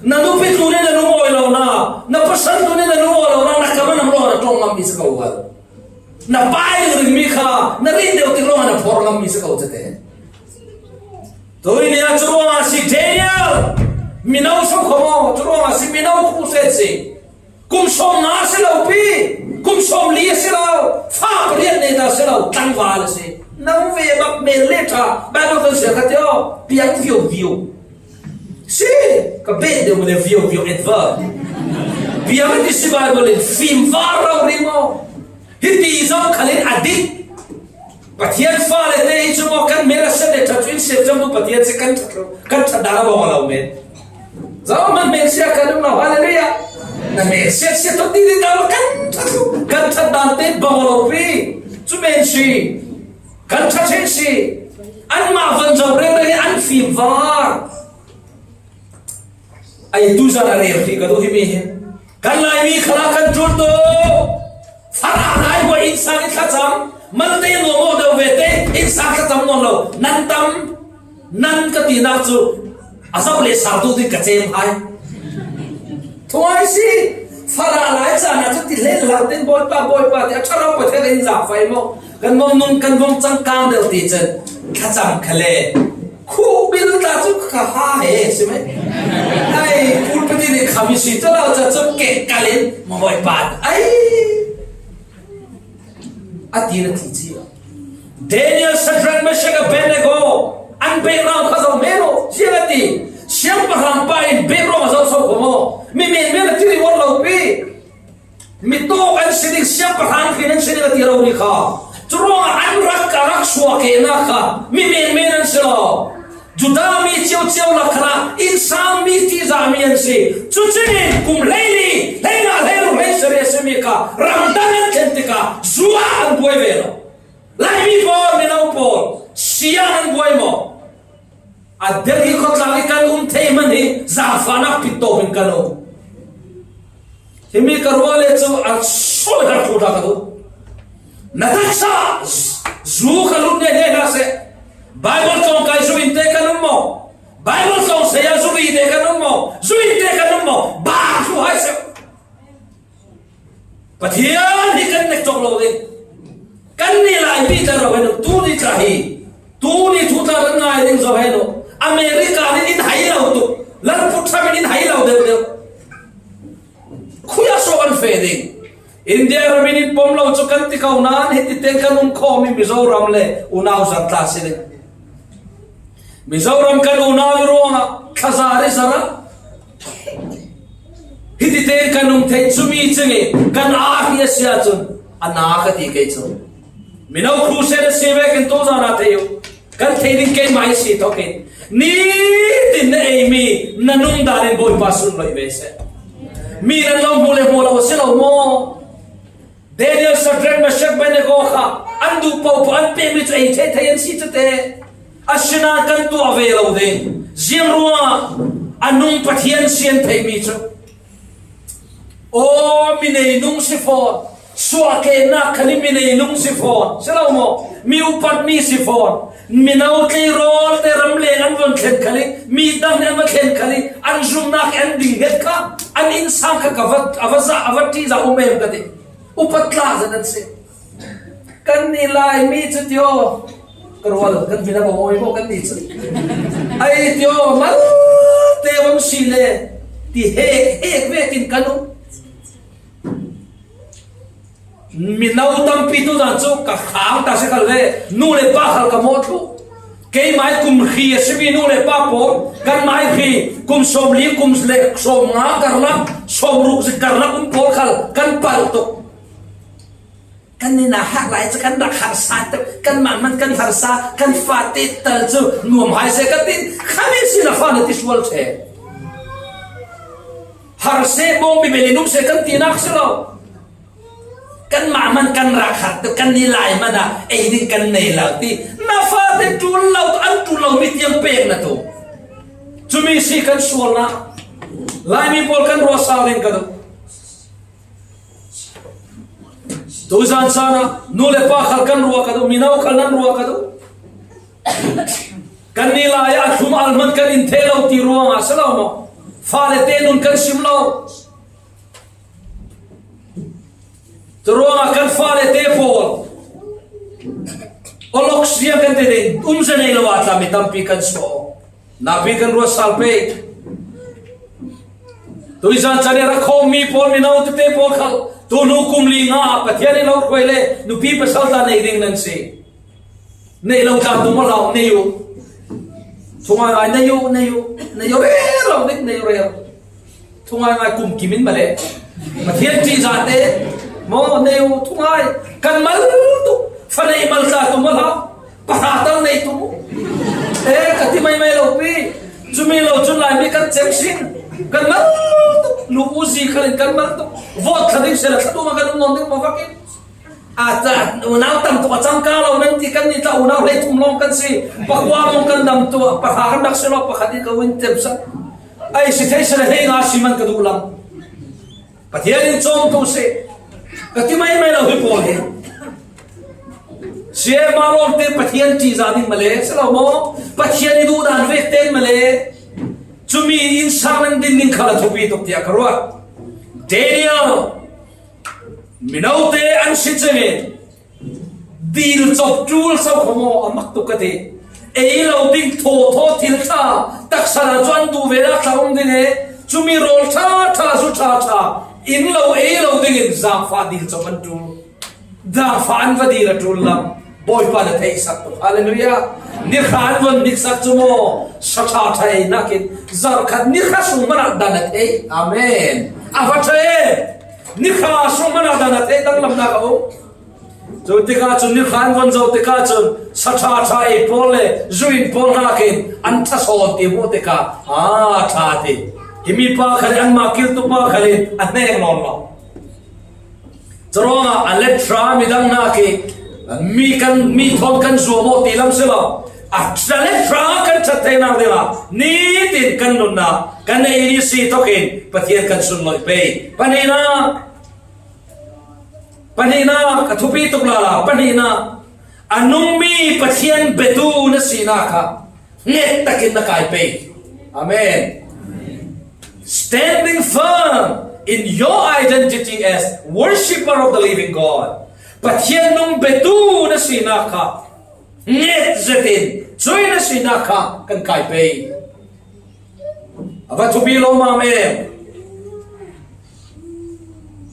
Na nupi tu ni na nu oi lo na, na pasal tu ni na nu oi lo na, na ka ma nam lo na ṭong ngam mi si ka ual. Na pai ring mi kha, na ri deu ti lo na phor ngam mi si ka ual te. Tui ni a cu ruang a si Daniel. Mi no so kho mo, cu ruang a si mi no khu se si. Kum sawm nga a si lo pi, kum sawm li a si lo, fa pariat nei ta a si lo, tlangval a si. Nang ve bak mel le ṭha, Bible kan siar kha tio, piang viau viau. Si, ka bet deuh le viau viau adverb. Piang ti si Bible in fim var lo ri maw. Hiti zong khalin a dik. Pathian fale te hi cu maw kan mel a set le ṭhat cu in siat cang tu Pathian si kan ṭhat lo, kan ṭhat dan a bawng a lo men. Zohman men sia kan um lo, hallelujah. Na men siat siat tu ti ti dan lo kan ṭhat lo, kan ṭhat dan te bawng a lo pi. Cu men si, kan ṭhat hin si. Anmah van zo reng reng an fim var. Ai tu zan a rel hrih ka duh himi hi. Kan Laimi khalah kan ṭul tu. Farah lai buai innsang i thlacam. Malte nuam aw deuh ve te innsang thlacam nawn lo. Nan tam. Nan ka tinak cu a zoh le sal tu ding ka cem hai. Thuai si. Farah lai caan ah cu ti hlen hlau tein Bawipa, Bawipa ti a ṭha lo Pathian in zaangfah i maw? Kan vong nung, kan vong cangkang deuh ti cun thlacam kha le. Khuh bil ta cu ka ha he si mai. Ai, pulpit in kham i si cu lo ca cu keh kal in mawi pat. Ai, a ti na ti ci lo. Daniel, Shadrach, Meshach, Abednego an background kha zo men uh. Ziang a ti, siangpahrang pa in background a zo so kho maw? Mi men men a ti rih uar lo pi. Mi tawk an si ding, siangpahrang khin an si ding a ti lo rih kha. Curuangah an rak, a rak suak kehnak kha mi menmen an si lo. Judah mi cio cio lak khalah innsang mi ṭihzah mi an si. Cucingin kum hleili, hleihnih, hleiruk, hleisarih a simi kha ramdang an thlen tikah zu ah an buai ve lo. Laimi pawl, mino pawl, si ah an buai maw? A Delhi khuatlang i kan um thei hmanh hi zaangfahnak pit tawp in kan um. Himi ka ruah le cu a sawihar thu ṭha ka duh. Na taksa zu ka lut ngai ngai hna seh. Bible tlawng kai zu in te kan um maw? Bible tlawng saya zu ri te kan um maw? Zu in te kan um maw? Bang thu hai seh. Pathian hi kan nek cawk lo ding. Kannih Laimi tla ro hen u, tuni tla hi, tuni thu tla kan ngai ding zo hen u. America nih in hai lo tuk, Lalput Trump in in hai lo deuh deuh. Khui ah so kan feh ding. India ram in in pom lo cu kan ti ko nain hiti te kan um khawm i Mizoram le unau zar tla si ding. Mizoram kan unau i ruangah thlazar i zar ah hiti tein kan um thei, cumi cing i kan aa hi a si ahcun a na ka ti kei cu. Mino crusade a si vekin tuzan ah thei u. Kan thei ding keimah i si thawk in nitin na eimi na nung dan in Bawipa sunloih ve seh. Mi nan lo hmu le hmu lo a si lo maw? Daniel, Shadrach, Meshach, Abednego kha an duh paoh paoh an pekmi cu ei theih theih an si cu te. Asinain kan tuah ve lo ding. Ziang ruangah a nung Pathian si an theihmi cu. Aw, mi nei nung si fawn. Suahkehnak khan i mi nei nung si fawn. Si lo maw? Mi upatmi si fawn. Mino tleirawl te ramleng an von thlen khal i, mi dang nih an va thlen khal i, an zumhnak i an ding hnget kha, an innsang kha ka va, a va zah, a va ṭih zah um em ka ti. Upat tla zat an si. Kannih Laimi cu tio, ka rual, kan min a bang awi maw kannih cu. Ai tio, malte bang si le, ti hek, hek vekin kan um. Mino tampi tu zan cu ka khang ta si khal ve, nu le pa khal ka mawh thluh. Keimai kum hri a si mi nu le pa pawl, kan mai hri, kum sawmli, kum le sawmnga karlak, sawmruk zi karlak um pawl khal kan palh tuk. Kan nina hak lai cu kan rak harsa tuk, kanmah hman kan harsa, kan fate tal cu nuam hai se kan ti, khami si na fa na ti sual ṭhe. Har se bawng mi bel in um se kan tinak si lo. Kanmah hman kan rak harh tuk, kan ni lai hmanh ah ei ding kan nei lo ti. Na fate ṭul lo, an ṭul lo mi tiang pek na tu. Cumi si kan sualnak. Laimi pawl kan ruahsal ding ka duh. Tuzan caan ah nu le pa khal kan ruah ka duh, mino khal nan ruah ka duh. Kan ni lai ah a thlum al hmanh kan in thei lo ti ruangah si lo maw? Fale te nun kan sim lo. Curuangah kan fale te pawl awlok siang kan ti ding, um ze nei lo ah tla mi tampi kan suah. Napi kan ruat sal pei. Tuizan chan i rak khawm mi pawl, mino tete pawl khal, tu hnu kum li nga ah Pathian i lo hruai le nupi pasal ta nei ding nan si. Nei lo ta tu maw hlau, nei uh. Thungai ngai, nei uh, nei uh, nei uh rero ding, nei uh rero. Thungai ngai kum kim in male. Pathian ṭih zate maw, nei uh, thungai kan mal tu, fa nei mal ta tu maw hlau. Pahra tal nei tu. Eh, ka ti mai mai lo pi. Cumi lo cun Laimi kan cem sin. Kan mal tu. Lu u zi khalin kan mal tu. Vawt thla ding sela thla tu ma kan um nawn ding ma vakin. A ta, unau tam tu a cangka lo nan ti kan ni ta, unau hlei thum lawng kan si. Pakua lawng kan dam tu, pakhat kan rak si lo, pakhat i ka win tem sa. Ai si thei sela hei nga si man ka duh lam. Pathian in cawm tu si. Ka ti mai mai lo hi pawl hi. Siama lawng te Pathian ṭih za ding male, si lo maw? Pathian i duh dan vek ten male. Cumi in sang nan din ding khala thupi tuk tiah ka ruah. Daniel, mino te an si cengin dil cop ṭul so kho maw a mak tuk ka ti. Ei lo ding thaw thaw thil ṭha taksa cu an duh ve dah thla um ding he. Cumi rawl ṭha ṭha, zu ṭha ṭha in lo ei lo dingin zaangfah dil cop an ṭul. Zaangfah an va dil a ṭul lam Bawipa na theihsak tuk. Hallelujah. Nikha an von niksak cu maw sa ṭha ṭha ei nakin zarh khat nikha sung hmanh ah dan a theih. Amen. A va ṭha e. Nikha sung hmanh ah dan a theih danglamnak a um. Cu tikah cun nikha an von zoh tikah cun sa ṭha ṭha ei pawl le zu in pawl hnakin an ṭha sawn ti hmuh tikah, aa, ṭha ti. Hi mipa khal in, anmah kiltu pa khal in a hnek nawn lo. Curuangah a let hra midang hna khi mi kan, mi thawn kan zuam aw ti lam si lo. A let hra kan ṭhat theinak dingah nitin kan nunnak kan ei ni si thawkin Pathian kan sunlawih pei. Pahnihnak, pahnihnak a thupi tuk lala, pahnihnak a nungmi Pathian biatu na sinak kha nget takin na kai pei. Amen. Standing firm in your identity as worshipper of the living God. Pathian nung biatu na sinak kha nget zetin cui na sinak kha kan kai pei. A va thupi lawmam em.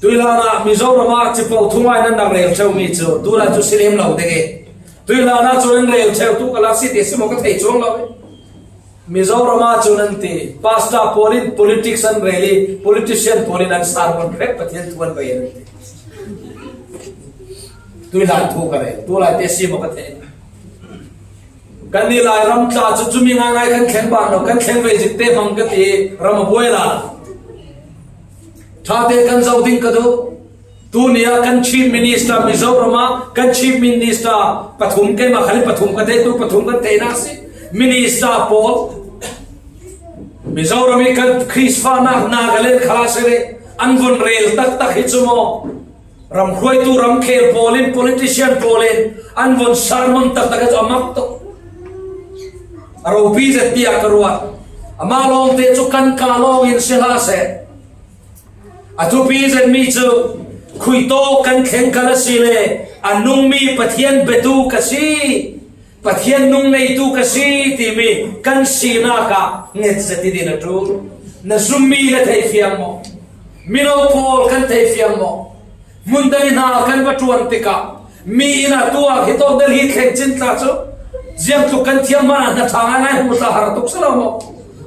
Tuihlan ah Mizoram ah cipo thungai nan rak rel ṭheu mi cu tulai cu si lem lo ding i, tuihlan ah cun an rel ṭheu tu ka lak si ti si maw ka thei cuang lo. Mizoram ah cun an ti, pastor pawl in politics an rel i, politician pawl in an sermon hrek Pathian thu an rel an ti. Tuihlan thu ka rel, tulai te si maw ka thei. Kan ni lai ram tla cu cumi ngaingai kan thleng ban lo, kan thleng ve zik te hmang ka ti, ram a buai lai. Ṭha te kan zoh ding ka duh. Tuni ah kan Chief Minister Mizoram ah kan Chief Minister pathum, keimah khal in pathum ka thei, tu pathum kan theihnak si. Minister pawl, Mizoram i kan Khrihfanak Nagaland khal ah si rih, an vun rel taktak hi cu maw? Ram hruaitu ramkhel pawl in, politician pawl in an vun sermon taktak hi cu a mak tuk. A ropi zet tiah ka ruat. Amah lawngte cu kan ka lawng in si hlah seh. A thupi zetmi cu khuitawk kan thleng kal a si le a nungmi Pathian biatu ka si, Pathian nung neitu ka si timi kan sinak ah nget zet i din a ṭul. Na zummi na thei fiang maw? Mino pawl kan thei fiang maw? Hmun dang i hna kan va ṭuan tikah mi inn ah tuak hi tawk Delhi thleng cin tla cu Ziang tluk kan thiam hmanah hna ṭha ngaingai hmu ta har tuk si lo maw?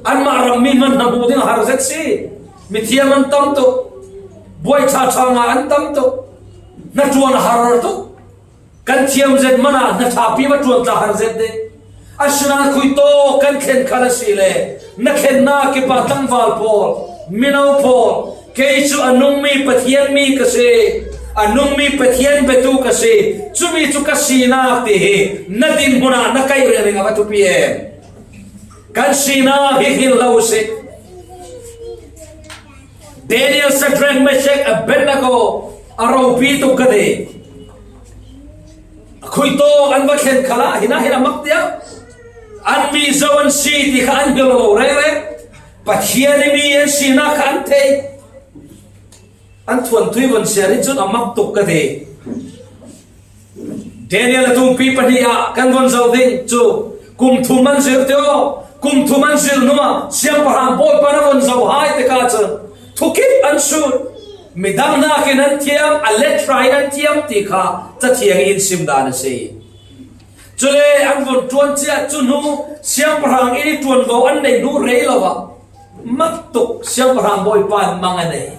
Anmah ram mi hmanh hna hmu ding a har zet si. Mithiam an tam tuk. Buai ṭha ṭha nga an tam tuk. Hna ṭuan a har tuk. Kan thiam zet hmanah hna ṭhapi va ṭuan tla har zet ding. Asinain khuitawk kan thlen khal a si le na thlennak kip ah tlangval pawl, mino pawl, kei cu a nungmi Pathian mi ka si, a nungmi Pathian biatu ka si, cumi cu ka sinak ti hi na dinhmun ah na kaih ringring a va thupi em? Kan sinak hi hngilh lo si. Daniel, Shadrach, Meshach, Abednego a ropi tuk ka ti. Khuitawk an va thlen khal ah hin ah hin a mak tiah an mi zo an si ti kha an hngilh lo reng reng. Pathian i mi an sinak kha an thei. An thuanthu i von siar in cun a mak tuk ka ti. Daniel a tumpi pahnih ah kan von zoh ding cu kum thum an zir ti aw. Kum thum an zir hnuah siangpahrang Bawipa na von zoh hai tikah cun thukip an sut. Midang hnakin an thiam, a let hra in an thiam ti kha Cathiang in sim dan a si. Cule an von ṭuan ciah cu hnu siangpahrang in i ṭuanvo an neih hnu rei lo ah mak tuk siangpahrang Bawipa in mang a nei.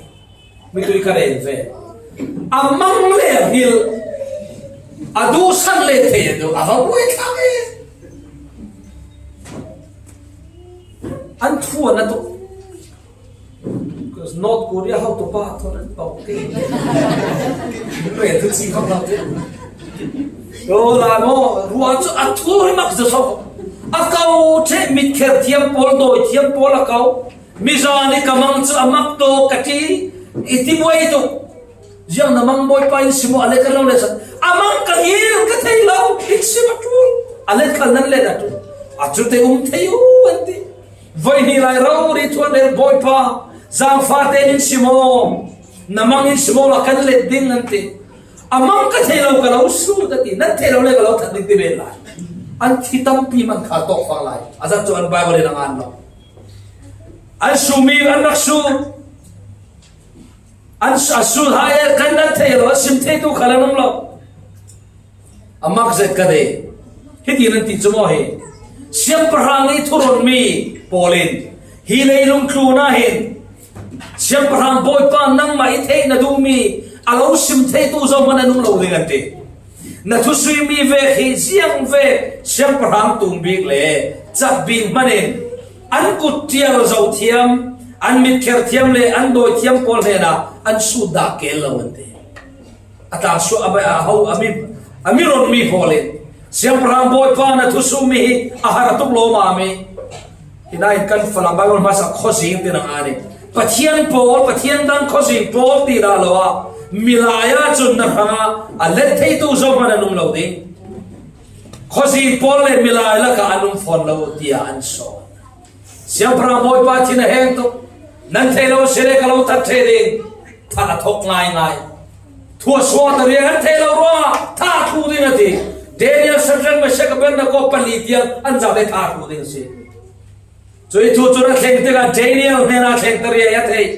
Mitui ka rel ve. A mang le a hngilh, a duhsah le thei a duh, a va buai thlang e. An thu an a tuk. Because North Korea hotu pa thon an pau ke. Re tu chi kham lau te. Yo la mo, rua cu a thu hi mak zaso. A kau che mit kher thiam pawl, dawi thiam pawl a kau. Mizan i ka mang cu a mak to ka ti, i ti buai tuk. Ziang na mang Bawipa in sim aw, a let ka lo le san. A mang ka hngilh ka thei lo, in sim a ṭul. A let khal nan let a ṭul. A cu te um thei u an ti. Voi hnih lai rori thuan rel Bawipa, zangfate in sim aw. Na mang in sim aw la kan let ding an ti. A mang ka thei lo ka lo sut a ti. Nan thei lo le ka lo that ding ti ve lai. An thi tampi man kha tawk fang lai. A zat cu an Bible in a ngan lo. An sumi an rak su. An a su hai e kan nan thei lo, a sim thei tu khal an um lo. A mak zet ka ti. Hiti nan ti cu maw hi. Siangpahrang i thurun mi pawl in hi leilung tlun ah hin siangpahrang Bawipa nangmah i theih na duhmi a lo sim thei tu zohman an um lo ding an ti. Na thusuihmi vek hi ziang vek siangpahrang tum bik le cak bik hmanh in an kut ṭial zo thiam, an mitkher thiam le an dawi thiam pawl hnenah an sut dah kel lo an ti. A tlangsuah a, a ho, a mi, a mi ronmi pawl in siangpahrang Bawipa na thusuhmi hi a har tuk lawmam i. Hinain kan Falam Bible hmasa khuazing tinak ah nih. Pathian pawl, Pathian dang khuazing pawl ti dah lo ah, milai ah cun na hrangah a let theitu zohman an um lo ding. Khuazing pawl le milai lakah an um fawn lo tiah an sawn. Siangpahrang Bawipa thin a heng tuk. Nan thei lo si le ka lo that ṭheh ding. Thah a thawk ngaingai. Thu a suahter rian an thei lo ruangah thah a thlu ding a ti. Daniel, Shadrach, Meshach, Abednego pali tiang an zate thah a thlu ding a si. Cuih thu cu a thleng tikah Daniel hnenah thlengter rian a theih.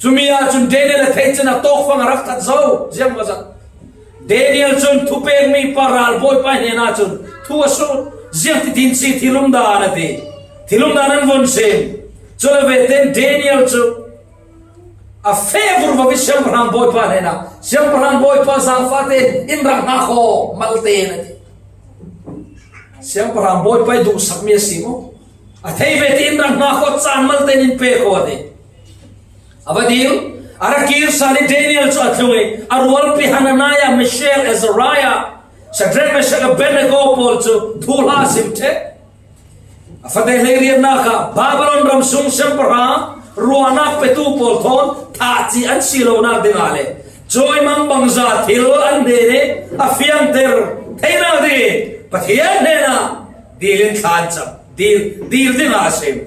Cumi ahcun Daniel a theih cun a tawkfang a rak that zo. Ziangmasa Daniel cun thupekmi pa ralbawipa hnenah cun thu a sut. Ziangtitin si thil umdan a ti. Thil umdan an vun sim. Cule ve tein Daniel cu a feh vurvo i siangpahrang Bawipa hnenah, siangpahrang Bawipa, zaangfahte in rak hngak aw, malte, na ti. Siangpahrang Bawipa i duhsakmi a si maw? A thei ve tein in rak hngak aw, caan malte in in pek aw, a ti. A va dil, a rak kir sal i Daniel cu a tlung i a rualpi Hananiah, Mishael, Azariah, Shadrach, Meshach, Abednego pawl cu thuhla a sim ṭheh. A fate hleiriatnak ah Babylon ram sung siangpahrang ruahnak petu pawl thawn thahci an si lonak dingah le cawimang bangza thil an hnen i a fiangter theinak ding i Pathian hnenah dil in thla an cam, dil, dil dingah a sim.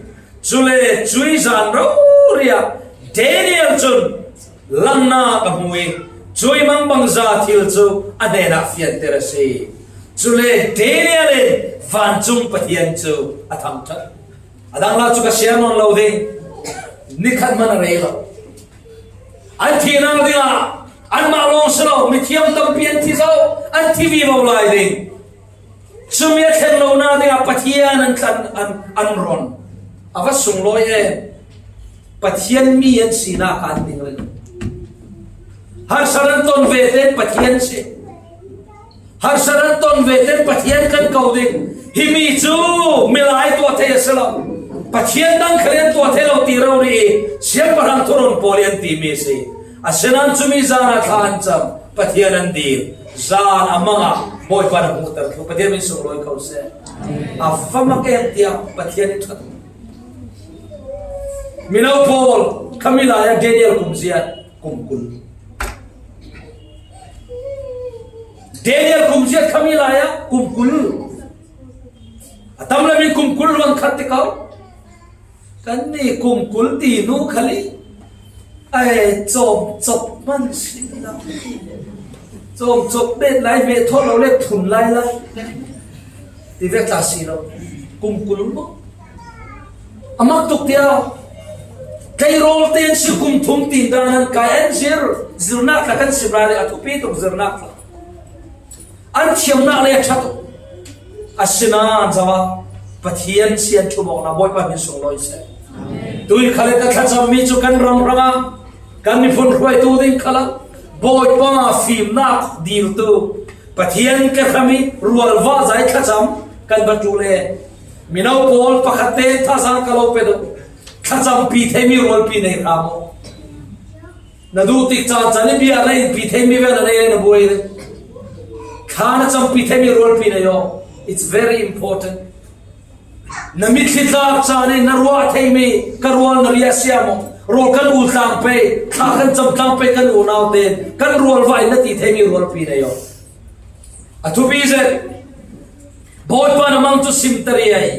Cule cuih zan rori ah Daniel cun langhnak a hmu i cuih mangbangza thil cu a hnenah fianter a si. Cule Daniel in vancung Pathian cu a thangṭhat. A dang hla cu ka share nawn lo ding. Nikhat hmanh a rei lo. An thihnak dingah anmah lawng si lo, mithiam tampi an thi zo, an thi vivo lai ding. Sumia thlen lo na dingah Pathian an tlan an, an ron. A va sunglawi e. Pathian mi an sinak an ding lo. Harsat an ton ve ten Pathian si. Harsat an ton ve ten Pathian kan ko ding. Himi cu milai tuah thei a si lo. Pathian dang khal an tuah thei lo ti rori i siangpahrang thuron pawl i an timi a si. Asinain cumi zan a thla an cam, Pathian an dil. Zan a mang ah Bawipa na hmuhter thlu. Pathian min sunglawi ko seh. A va mak em tiang Pathian i ṭhat. Mino pawl kha milai ah Daniel kum zia kum kul. Daniel kum zia kha milai ah kum kul. A tam lo min kum kul luan khat ti ko. Kan ni kum kul ti nu khal i. Ai, cawm cawp man si lo. Cawm cawp bet lai ve thawh lo le phun lai lai. Ti ve tla si lo. Kum kul maw? A mak tuk tia. Kei rawl ten si kum thum ti dan an kai an zir. Zirnak tla kan sim lai le a thupi tuk zirnak tla. An thiamnak le a ṭha tuk. Asinain zoh a Pathian sian thumawkna Bawipa min sunglawi seh. Tui khal le ka thlacammi cu kan ram hrangah kan miphun hruaitu ding khalah Bawipa fimnak diltu Pathian ka hrami rualvahzai thlacam kan va ṭul e. Mino pawl pakhat te thazaang ka lo pe deuh. Thlacampi theimi rualpi nei hram aw. Na duh tik caan caan i bia na inpi theimi ve na nei na buai le. Thla na campi theimi rualpi na yawng. It's very important. Na mitthli tlak caan in na ruah theimi ka rual na riah siam aw. Rawl kan ul tlang pei, thla kan cam tlang pei kan unau tein kan rual vai na ti theimi rualpi na yawng. A thupi zet. Bawipa na mang cu simter i ei.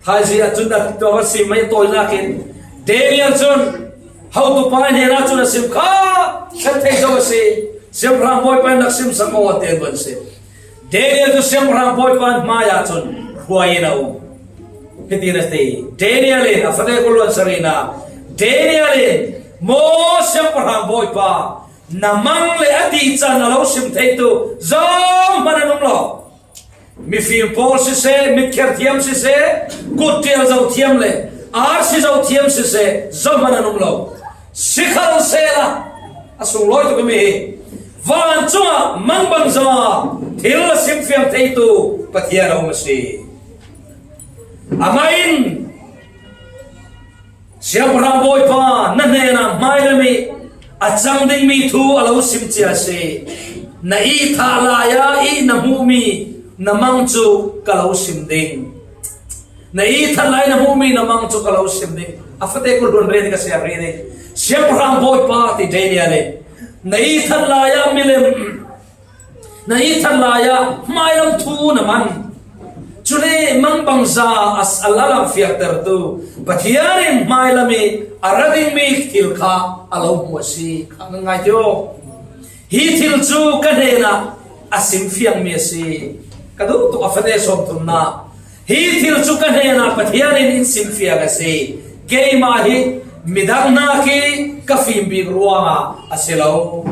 Thaizing ah cun a tua va sim mai tawinak in Daniel cun hotupa hnenah cun a sim kha ṭhat thei zo a si. Siangpahrang Bawipa in rak sim sak ko a tel ban si. Daniel cu Siangpahrang Bawipa hmai ah cun hruai in a um. Hiti na ti. Daniel in a fate kul luan sarina. Daniel in maw Siangpahrang Bawipa na mang le a ti can a lo sim thei tu zohman an um lo. Mifim pawl siseh, mitkher thiam siseh, kuttial zo thiam le arsi zo thiam siseh, zohman an um lo. Sikhalsehla a sunglawi tuk mi hi vancung ah mangbangza thil a simfiang theitu Pathian a um a si. Amah in Siangpahrang Bawipa, na hnenah hmailam i a cang dingmi thu a lo sim cia a si. Na itthah lai ah i na hmuhmi na mang cu ka lo sim ding. Na itthah lai na hmuhmi na mang cu ka lo sim ding. A fate kul hlun rel ka siar rih ding. Siangpahrang Bawipa ti Daniel in na itthah lai ah milem Na itthah lai ah hmailam thu na man. Cule mangbangza a, a lalam fiaktertu Pathian in hmailam i a ra dingmi thil kha a lo hmu a si. Kha ngai tio. Hi thil cu ka hnenah a simfiangmi a si. Ka duh tuk a fate sawm thumnak. Hi thil cu ka hnenah Pathian in in simfiang a si. Keimah hi midang hnak i ka fim bik ruangah a si lo.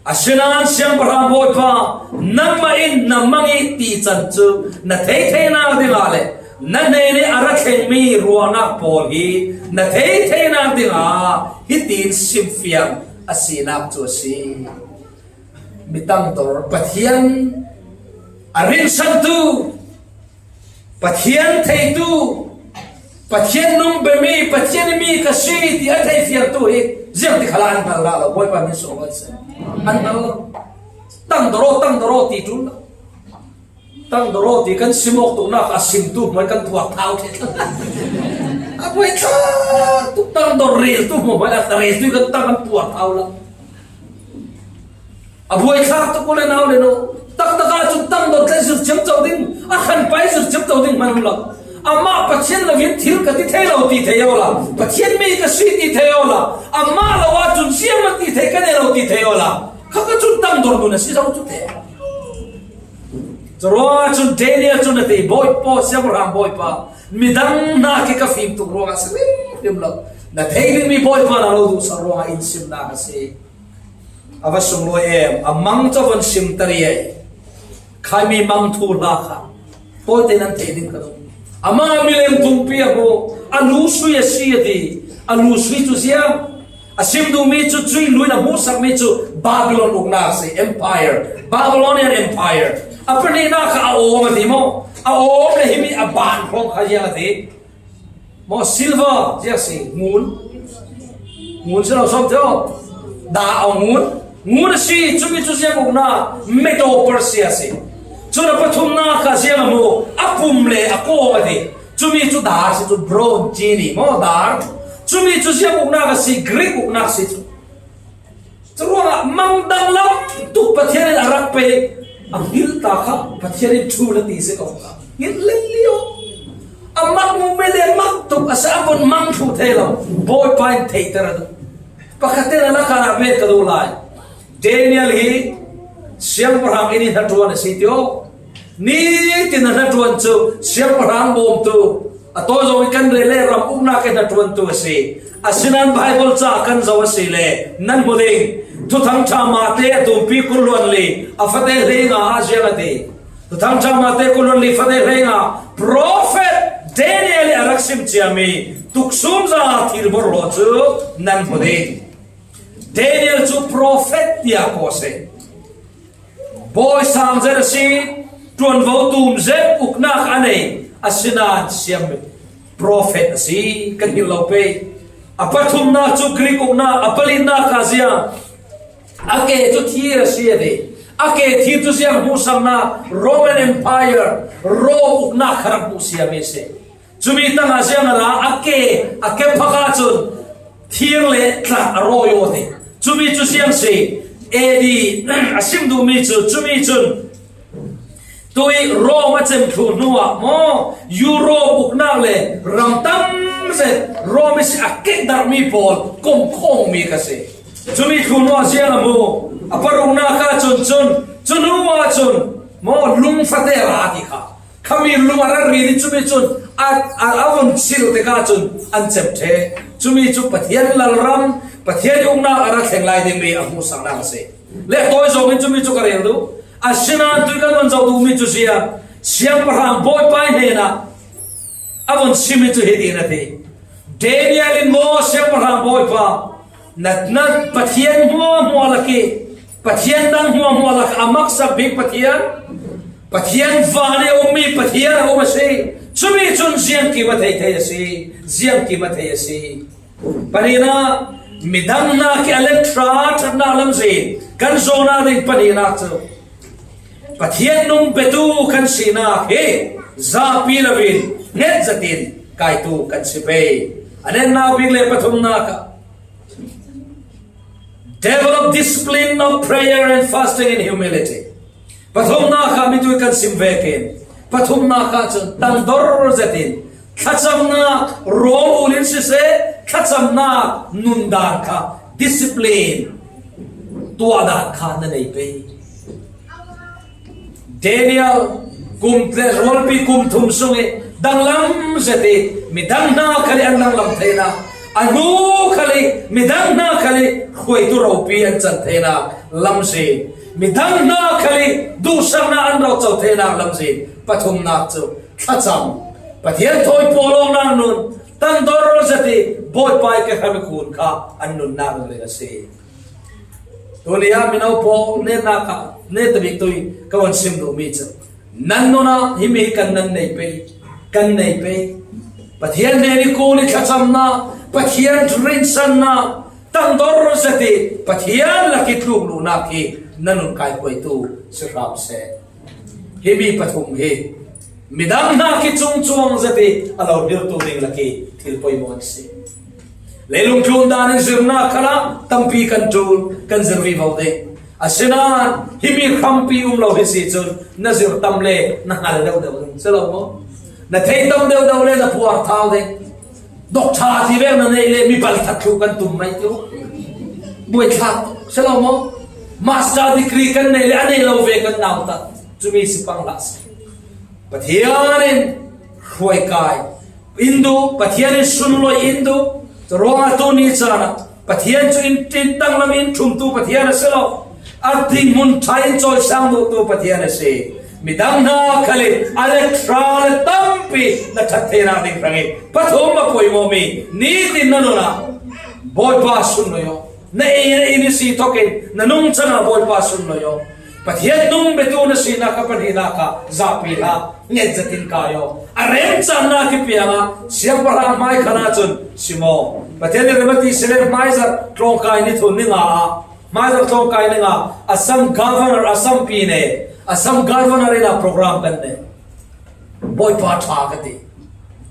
Asinain Siangpahrang Bawipa, nangmah in na mang i ti can cu na thei theinak dingah le na hnen i a ra thlengmi ruahnak pawl hi na thei theinak dingah hitin simfiang a sinak cu a si. Mi tangdor Pathian a rinsantu Pathian theitu, Pathian nung bemi, Pathian mi ka si ti a thei fiangtu hi ziang ti khalah an hngal rah lo, Bawipa min sunglawi seh. An hngal lo. Tangdor aw, tangdor aw ti ṭul lo. Tangdor aw ti kan sim awk tuknak a simtu hmai kan tuak thau ṭheh. A buai thlak tuk tangdor reltu hmai a reltu kan tang kan tuak thau lo. A buaithlak tuk u le nau le nu. Taktak ah cun tangdor tlai zir ciamco ding, a khanpai zir ciamco ding hman um lo. Amah Pathian lo in thil ka ti thei lo ti thei awla, Pathian mi ka si ti thei awla, amah lo ahcun zianghman ti thei ka nei lo ti thei awla, kha ka cun tangdor nun a si zo cu te. Curuangah cun Daniel cun a ti, Bawipa, Siangpahrang Bawipa, midang hnak i ka fim tuk ruangah a si hrimhrim lo. Na thei dingmi Bawipa na lo duhsak ruangah in simnak a si. A va sunglawi em, a mang cu a von simter i ei. Khaimi mang thu hla kha tawite nan thei ding ka duh. Ama milem tumpi a hmu, a lu sui a si a ti. A lu sui cu ziang, a sim duhmi cu cuih lu in a hmuhsakmi cu Babylon uknak a si, empire, Babylonian empire. A pahnihnak kha a awm a ti maw? A awm le himi a ban hrawng kha ziang a ti. Maw silver ziang si, ngun. Ngun si lo sawm teo. Da a ngun. Ngun a si, cumi cu ziang uknak Medo Persia a si. Cun a pathumnak kha ziang a hmu, a pum le a kawng a ti. Cumi cu dar si cu bronze, cini maw dar. Cumi cu ziang uknak a si, Greek uknak si cu. Curuangah mang danglam tuk Pathian in a rak pe, a hngilh ta kha Pathian in ṭhu na ti si ko kha hngilh lel lio. A mak mu me le mak tuk a si, a vun mang ṭhu thei lo. Bawipa in theihter a duh. Pakhat in a lakah rak met ka duh lai. Daniel hi siangpahrang inn i hnaṭuan a si tio. Nitin a hnaṭuan cu siangpahrang bawmtu, a tawi zong i kan rel le ram uknak i hnaṭuantu a si. Asinain Baibal ca kan zoh a si le nan hmu ding. Thuthang ṭha Mate a tumpi kul hluan li a fate hleinga ah ziang a ti. Thuthang ṭha Mate kul hluan li fate hleinga, profet Daniel i a rak sim ciami tuksum za thil borhlaw cu nan hmu ding. Daniel cu profet tiah ko a si. Bawi sang zet a si, ṭuanvo tum zet uknak a nei, asinain siam profet a si, kan hngilh lo pei. A pathumnak cu Greek uknak, a palinak kha ziang, a ke cu thir a si a ti. A ke thir cu ziang hmuhsaknak, Roman Empire, Rome uknak kha rak hmuh siami a si. Cumi tangah ziang a ra, a ke, a ke phak ahcun thir le tlak a rawi aw ti. Cumi cu ziang si, A D a sim duhmi cu, cumi cun tuih Rome a cem thlu hnuah maw, Europe uknak le ram tam zet Rome si a kekdarhmi pawl komkhawngmi kha si. Cumi thlu hnuah ziang a hmu, a paruknak ahcun cun, cu hnuah cun maw, lungfate a ra ti kha. Khami lung a ralrin i cumi cun a, a, a vun chilh tikah cun an cem ṭheh. Cumi cu Pathian lalram, Pathian i uknak a ra thleng lai dingmi a hmuhsaknak a si. Le tawi zong in cumi cu ka rel duh. Asinain tuih kan vun zoh duhmi cu ziang, siangpahrang Bawipa hnenah a vun simi cu hiti na ti. Daniel in maw siangpahrang Bawipa, na, na Pathian hmuahhmuah lak i Pathian dang hmuahhmuah lak a maksak bik Pathian, Pathian van i a ummi Pathian a um a si. Cumi cun ziangkim a thei thei a si, ziangkim a thei a si. Pahnihnak, midang hna khi a let ṭha ṭhatnak lamzin kan zawhnak ding pahnihnak cu Pathian nung petu kan sinak hi zapi loin hnget zetin kaitu kan si pei. A netnak bik le pathumnak ah develop discipline of prayer and fasting in humility. Pathumnak kha mitui kan sim vekin, pathumnak kha cun tangdor zetin thlacamnak rawl ul in siseh, thlacamnak nundan kha, discipline tuahdan kha na nei pei. Daniel kum le rualpi kum thum sung i danglam zet i midang hna khal i an danglam theinak, a hnu khal i midang hna khal i hruaitu ropi an can theinak lamzin, midang hna khal i duhsaknak an roco theinak lamzin, pathumnak cu thlacam, Pathian thawi pawlawknak nun, tangdor zet i Bawipa i ka hram i khun kha an nunnak ringring a si. Tuni ah mino pawl netnak ah netabik tui ka van sim duhmi cu, nan nun ah himi kan nan nei pei, kan nei pei. Pathian hnen i kun i thlacamnak, Pathian rinsannak, tangdor zet i Pathian lak i tluk luhnak hi nan nun kai hruaitu si hram seh. Himi pathum hi midang hna khi cungcuang zet i a lo dirtu ding lak i thil poimawh an si. Leilung tlun dan in zirnak khalah tampi kan ṭul, kan zir vivo ding. Asinain himi hrampi um lo hi si cun na zir tam le na hngal deuh deuh ding si lo maw? Na thei tam deuh deuh le na puar thau ding. Doctor ti vek na neih le mi pal that thluh kan tum mai ti uh. Buaithlak si lo maw? Master degree kan neih le a nei lo ve kan nautat. Cumi si pang hlah si. Pathian in hruaikai in duh, Pathian in sunlawih in duh. Curuangah tuni caan ah Pathian cu in, in tanglam in ṭhumtu Pathian a si lo. A dinhmun ṭha in cawisang duhtu Pathian a si. Midang hna khal in a let hra le tampi na ṭhat theinak ding hrangin pathum a poimawh mi nitin na nunah Bawipa sunlawi aw. Na ei, na ei ni si thokin na nungchan ah Bawipa sunlawi aw. Pathian nung biatu na sinak a pahnihnak ah zapi hlah, nget zet in kai aw. A remchannak hi piang ah siangpahrang hmai khan ahcun sim aw. Pathian i remati si le hmaizarh tlawngkai ni thum ni nga ah, hmaizarh tlawngkai ni nga, Assam Governor, Assam pine, Assam Governor in a program kan nei. Bawipa ṭha ka ti.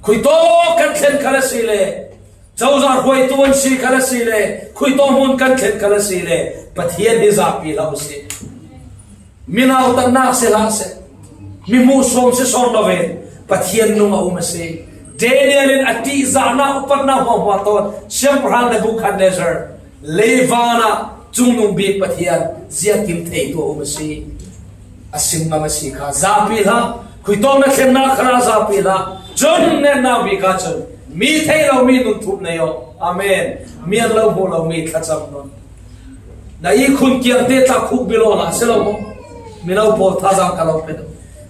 Khuitawk kan thlen khal a si le, cozah hruaitu an si khal a si le, khuitawk hmun kan thlen khal a si le, Pathian hi zapi hlah u sih. Mi nautatnak si hlah seh, mi hmuhsuam si sawn loin Pathian nung a um a si. Daniel in a ṭihzahnak upatnak hmuahhmuah tawn siangpahrang Nebuchadnezzar, leivan ah cungnung bik Pathian ziakim theitu a um a si. A sim ngam a si kha zapi hlah, khuitawk na thlennak khalah zapi hlah. Cun netnak bik ahcun mi thei lo mi nun thup nei aw. Amen. Mi an lo hmuh lo mi thlacam nun. Na ihkhun kiangte tla khuk bilaw hlah si lo maw? Mino pawl thazaang ka lo pe.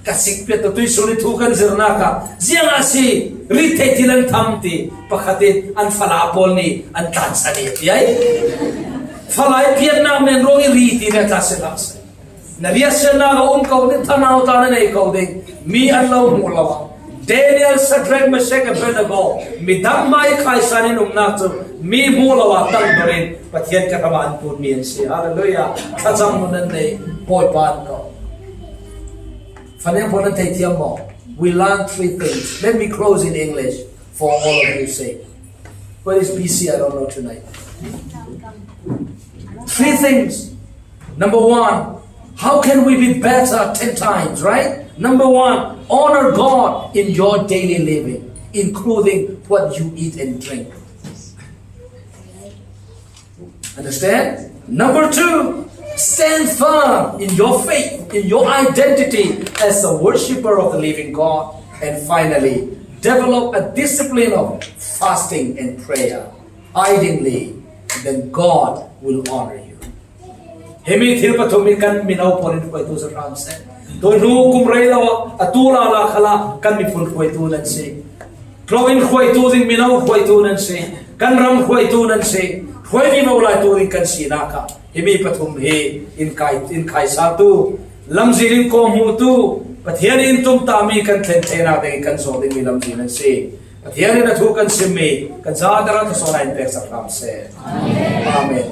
Ka sik piat tu tuisun i thu kan zirnak ah ziang a si, rit theih thil an tham ti pakhat in an fala pawl nih an tlansan i tiai. Fala i piatnak men ruang i ri ti nek tla si hlah seh. Na riahsiatnak a um ko ding, thanau tla na nei ko ding, mi an lo hmuh lo. Daniel, Shadrach, Meshach, Abednego, midang hmai khaisan in umnak cu mi hmuh lo ah tang dor in Pathian ka hram ah an put mi an si. Hallelujah. Thlacam nun an nei, Bawipa an ko. Faniang pawl nan thei thiam maw? We learn three things. Let me close in English for all of you sake. Where is B C? I don't know tonight. Three things. Number one, how can we be better ten times, right? Number one, honor God in your daily living, including what you eat and drink. Understand? Number two, stand firm in your faith, in your identity as a worshiper of the living God. And finally, develop a discipline of fasting and prayer. Ideally, then God will honor you. Himi thil pathum hi kan mino pawl in hruaitu si hram seh. Tuihnu kum rei lo ah, atu lala khalah kan miphun hruaitu nan si. Tlawh in hruaitu ding mino hruaitu nan si. Kan ram hruaitu nan si. Hruai vivo laitu ding kan sinak ah himi pathum hi in kai, in khaisatu, lamzin in kawhmuhtu, Pathian in tumtahmi kan thlen theinak ding kan zawh dingmi lamzin nan si. Pathian in a thu kan simmi kan zater ah thazaang in peksak hram seh. Amen.